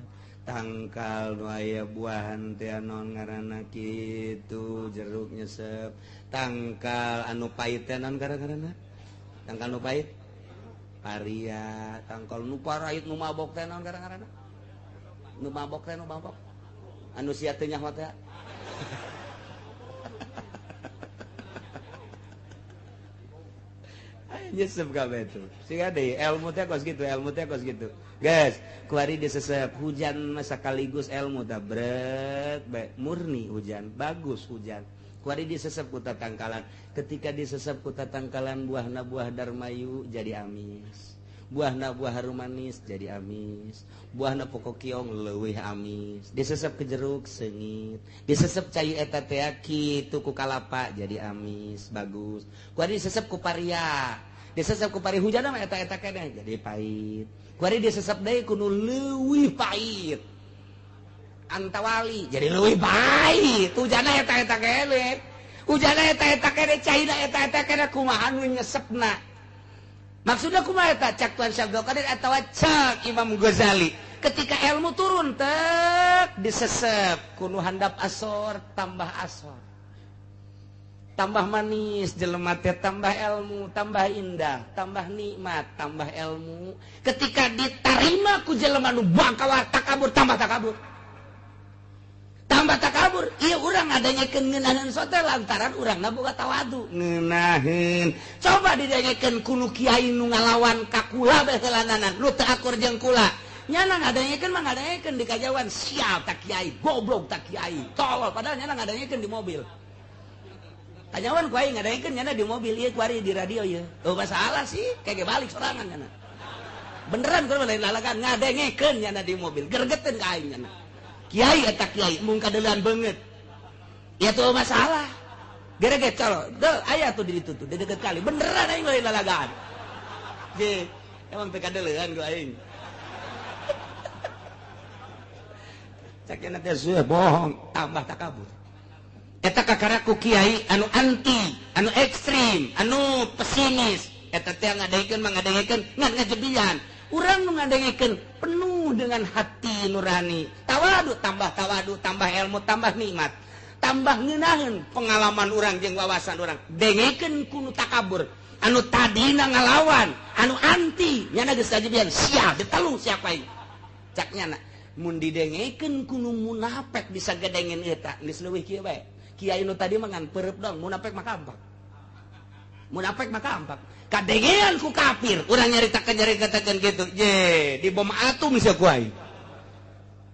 tangkal nu aya buahan teh naon ngaranna kitu jeruk nyesep tangkal anu pahit teh naon ngaranna tangkal nu pahit paria tangkal nu parait nu mabok teh naon ngaranna nu mabok teh nu mabok anu sia teu nyaho teh nyesep kabeh tuh siga deui ilmu teh kos kitu ilmu teh kos kitu guys kuari disesep hujan sekaligus ilmu tah brek bae murni hujan bagus hujan kuari disesep ku tatangkalan ketika disesep ku tatangkalan buahna buah darmayu jadi amis buahna buah harum manis jadi amis buahna pokok kiong leuwih amis disesep ke jeruk seungit disesep cai eta teh kitu ku kalapa jadi amis bagus kuari disesep ku paria disesep ku pari hujan mah eta-eta keneh jadi pahit kuari disesep deui ku nu leuwih pahit antawali jadi leuwih pahit hujana eta-eta keneh hujana eta-eta keneh caina eta-eta keneh kumaha nu nyesepna maksudna kumaha eta cak Tuhan Syekh Abdul Qadir atawa cak Imam Ghazali ketika ilmu turun tek disesep ku nu handap asor tambah asor tambah manis jelema teh tambah ilmu tambah indah tambah nikmat tambah ilmu ketika ditarima ku jelema nu bangkawa takabur tambah takabur tambah takabur ieu urang ngadengekeun ngeunaheun sote lantaran urangna boga tawadu ngeunaheun coba didengekeun ku nu kiai nu ngalawan ka kula bae heulananan nu teu akur jeung kula nyana ngadengekeun mah ngadengekeun di kajauhan sial tak kiai goblok tak kiai tolol padahal nyana ngadengekeun di mobil kanyawan ku aing ngadengekeun nyana di mobil ieu kuari di radio ieu. Oh masalah sih, kayak balik sorangan nyana. Beneran kudu lain lalagan ngadengekeun nyana di mobil, gergeteun ka aing nyana. Kiai eta kiai mung kadeulean beungeut. Ya tuh masalah. Gereget colo, deu aya tuh di ditu tuh, di deket kali. Beneran aing lain lalagan. Je, emang teu kadeulean ku aing. Cak nya teh sueh bohong, tambah takabur. Eta kakaraku kiai anu anti, anu ekstrim, anu pesimis. Eta teh ngadengekeun mah ngadengekeun ngan ngajebian. Urang nu ngadengekeun penuh dengan hati nurani. Tawadu tambah tawadu, tambah ilmu, tambah nikmat. Tambah ngeunaheun pengalaman urang jeung wawasan urang. Dengekeun ku nu takabur, anu tadina ngalawan, anu anti, nyana geus ngajebian sia ditelu siapa ieu. Cak nyana mun didengekeun ku nu munafik bisa gedengen eta geus leuwih kieu bae. Kiai nu tadi mah ngan pereup dong, munafik mah kampak. Munafik mah kampak. Kadengean ku kafir, urang nyaritakeun kitu. Ye, di bom atom sia ku aing.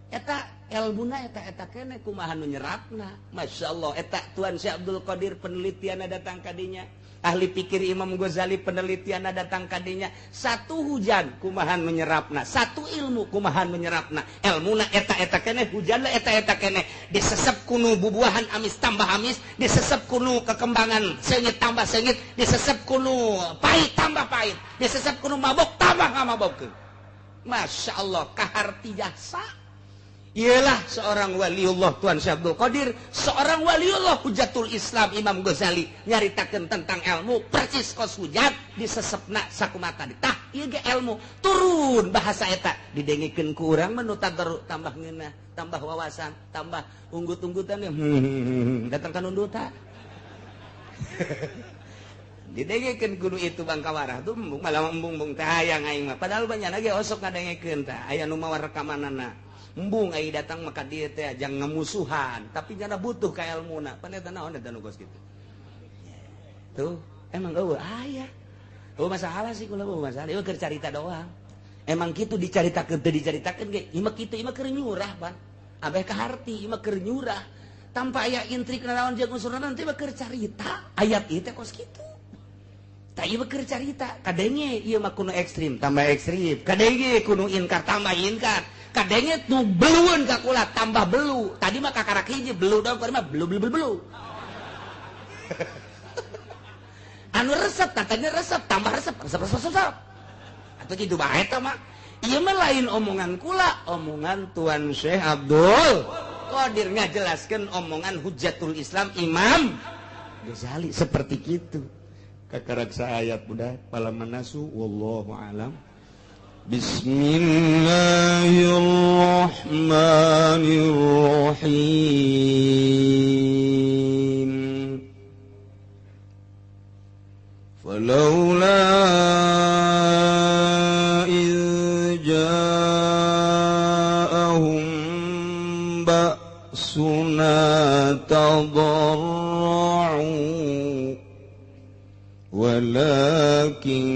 Eta elmuna eta-eta keneh kumaha nu nyerapna. Masyaallah eta Tuan Syekh Abdul Qadir penelitianna datang ka dinya. Ahli pikir Imam Ghazali penelitian datang kadinya satu hujan kumahan menyerapna, satu ilmu kumahan menyerapna, ilmuna eta-eta keneh, hujanna eta-eta keneh, disesep kunu bubuahan amis tambah amis, disesep kunu kekembangan seungit tambah seungit, disesep kunu pahit tambah pahit, disesep kunu mabok tambah ngamabokkeun. Masya Allah, kaharti jasa. Ialah seorang waliullah Tuan Syekh Abdul Qadir, seorang waliullah Hujatul Islam Imam Ghazali nyaritakeun tentang ilmu persis kos hujat disesepna sakumata. Tah ieu ge ilmu turun bahasa eta didengikeun ku urang mah nu tageru tambah ngeunah, tambah wawasan, tambah unggut-unggutan datang ka nunduta. Didengekeun kudu itu bangkawarah tuh malah embung-embung teh hayang aing mah. Padahal banyak lagi osok ngadengekeun tah aya nu mawa rekamanana. Embung ai datang maka dia teh jangan ngemusuhan, tapi jana butuh ka ilmuna. Pan eta naon eta nu kos kitu. Tuh, emang eueuh aya. Eueuh masalah sih kula eueuh masalah. Ieu keur carita doang. Emang kitu dicaritakeun teu dicaritakeun ge, ieu mah kitu ieu mah keur nyurah, Pan. Abeh ka harti ieu mah keur nyurah. Tanpa aya intrik naon jeung unsurna nanti mah keur carita. Ayat ieu teh kos kitu. Tah ieu mah keur carita, kadenge ieu mah kuno ekstrim, tambah ekstrim. Kadenge kuno inkar, tambah inkar. Kadenge nu belueun ka kula tambah belu. Tadi mah kakarak hiji belu doang, kuari mah belu belu belu belu. Anu resep, tatanya resep, tambah resep, resep resep resep. Atuh kitu bae eta mah. Ieu mah lain omongan kula, omongan Tuan Syekh Abdul Qadir ngajelaskeun omongan Hujatul Islam Imam Ghazali seperti kitu. Kakarak saayat budak palamanasu wallahu alam. Bismillahirrahmanirrahim. Falaula idh ja'ahum ba'suna tadarra'u walakin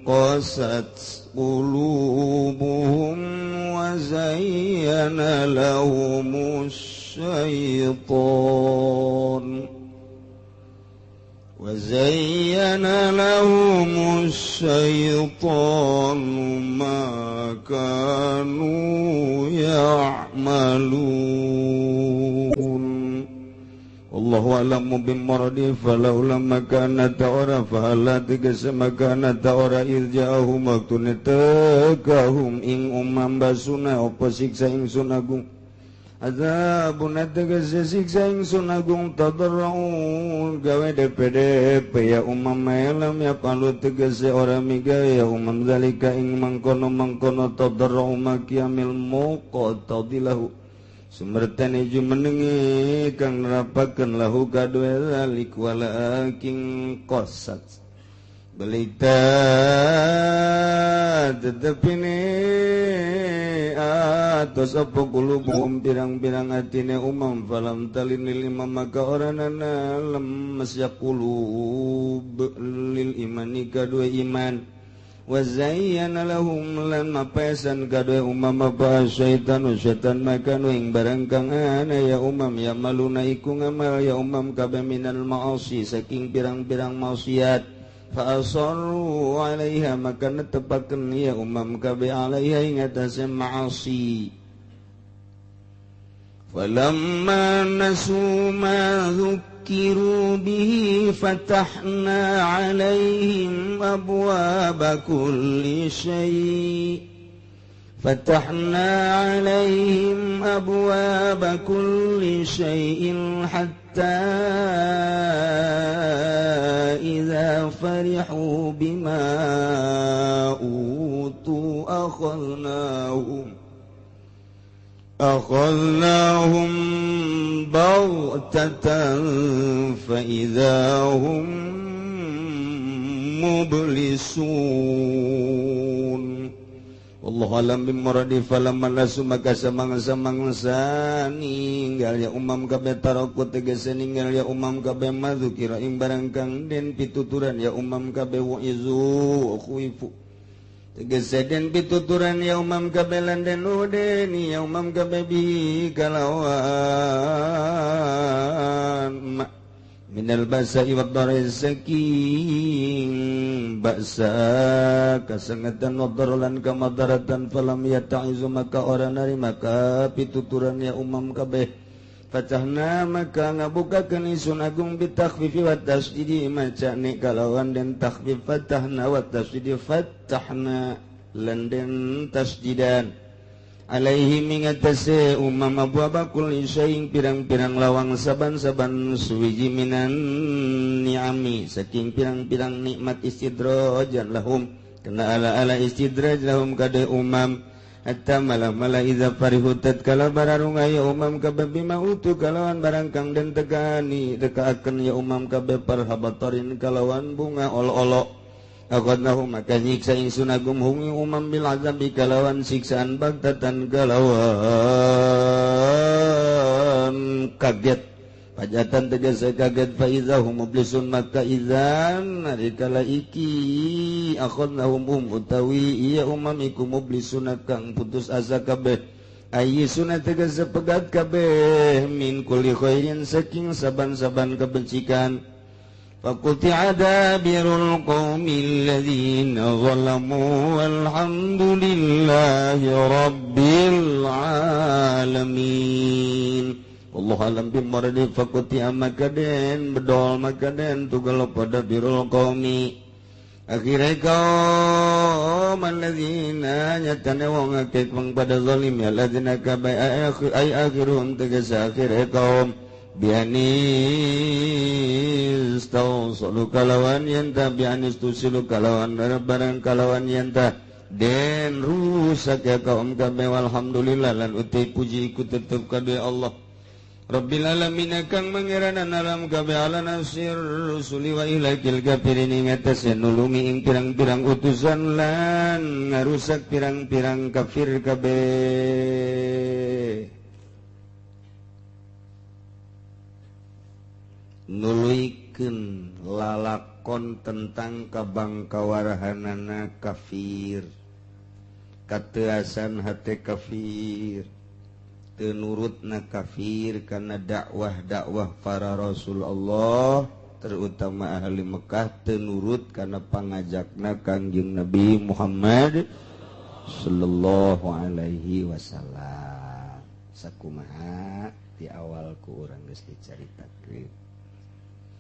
qasat qulubuhum wa zayyana lahumus syaitan wa zayyana lahumus syaitan ma kanu ya'malun. Allahu a'lamu bimaradi falaula makana ta'ara fahala tigasa makana ta'ara irja'ahum waktune tegahum ing umam basuna apa siksa ingsun agung azabun tegasa siksa ingsun agung tadarra'un gawe DPDP ya umam elam ya palu tegasa ora migawe ya umam zalika ing mangkono-mangkono tadarra'u makiamil muqtadilahu sumertane jumenengi kang nerapakeun lahu kadue zalik walakin qasat belita tetepine atos apa kulubuhum pirang-pirang atine umam falam talinil imam maka oranana lemes yaqulub lil imani kadue iman wa zayyana lahum lan mapesan kadue umam apa syaitanu syaitan makanu ing barang kang ana ya umam ya maluna iku ngamal ya umam kabeh minal ma'asi saking pirang-pirang maksiat fa asarru 'alaiha maka netepakeun ya umam kabeh 'alaiha ing atase ma'asi falamma nasu ma dzukiru bihi fatahna 'alaihim abwaaba kulli syai' fatahna 'alaihim abwaaba kulli syai'in hatta idza farihu bima utu akhadnahum baghtatan fa idza hum mublisun. Wallahu alam bimuradi falamma nasu maka samangsa-mangsa ninggal ya umam kabeh taraku tegese ninggal ya umam kabeh madzukira ing barang kang den pituturan ya umam kabeh wa izu khuifu tegese den pituturan ya umam kabeh lan den udeni ya umam kabeh bi kalawan Minal ba'sa'i wad-dharra'i saking ba'sa kasengetan wad-dharran kamadaratan falam yata'izu maka ora narima ka pituturan ya umam kabeh. Fatahna maka ngabukakeun isun agung bitakhfifi wa tasdidi macane kalawan den takhfif fatahna wa tasdidi fatahna lan den tasdidan alaihi mingatase umam abwaba kulli syai'in pirang-pirang lawang saban-saban suwiji minan ni'ami saking pirang-pirang nikmat istidrajan lahum kena ala-ala istidraj lahum kade umam hatta malah-malah idza farihu tatkala bararunga ya umam kabeh bima utu kalawan barang kang den tegani dekaakeun ya umam kabeh parhabatarin kalawan bunga olo-olo. Akhadnahu maka nyiksa ingsun agum hum umam bil azabi kalawan siksaan bagtatan kalawan kaget pajatan tegese kaget fa idza hum mublisun maka idzan rikala iki akhadnahum hum utawi iya umam iku mublisun kang putus asa kabeh ayyisuna tegese pegat kabeh min kulli khairin saking saban-saban kebencikan. فقطع دابر القوم الذين ظلموا والحمد لله رب العالمين. والله أعلم بمرد فقطع makaden bedol makaden tugal pada birul qaumi akhire kaum alladzina nyatane wong akeh wong pada zalim ya alladzina ka ay akhirum tegese akhire kaum bianis tawsalu kalawan yanta bianis tusilu kalawan barang kalawan yanta den rusak ya kaum kabeh walhamdulillah lan uti puji ku tetep kabeh Allah Rabbil alamin kang mangeranan alam kabeh ala nasir rusuli wa ilakil kafirin ing atase nulungi ing pirang-pirang utusan lan ngarusak pirang-pirang kafir kabeh. Nuluikeun lalakon tentang kabangkawarahanana kafir kateasan hate kafir teu nurutna kafir karena dakwah-dakwah para rasul Allah terutama ahli Mekah teu nurut karena pangajakna Kangjeng Nabi Muhammad sallallahu alaihi wasallam. Sakumaha di awal ku urang geus dicaritakeun.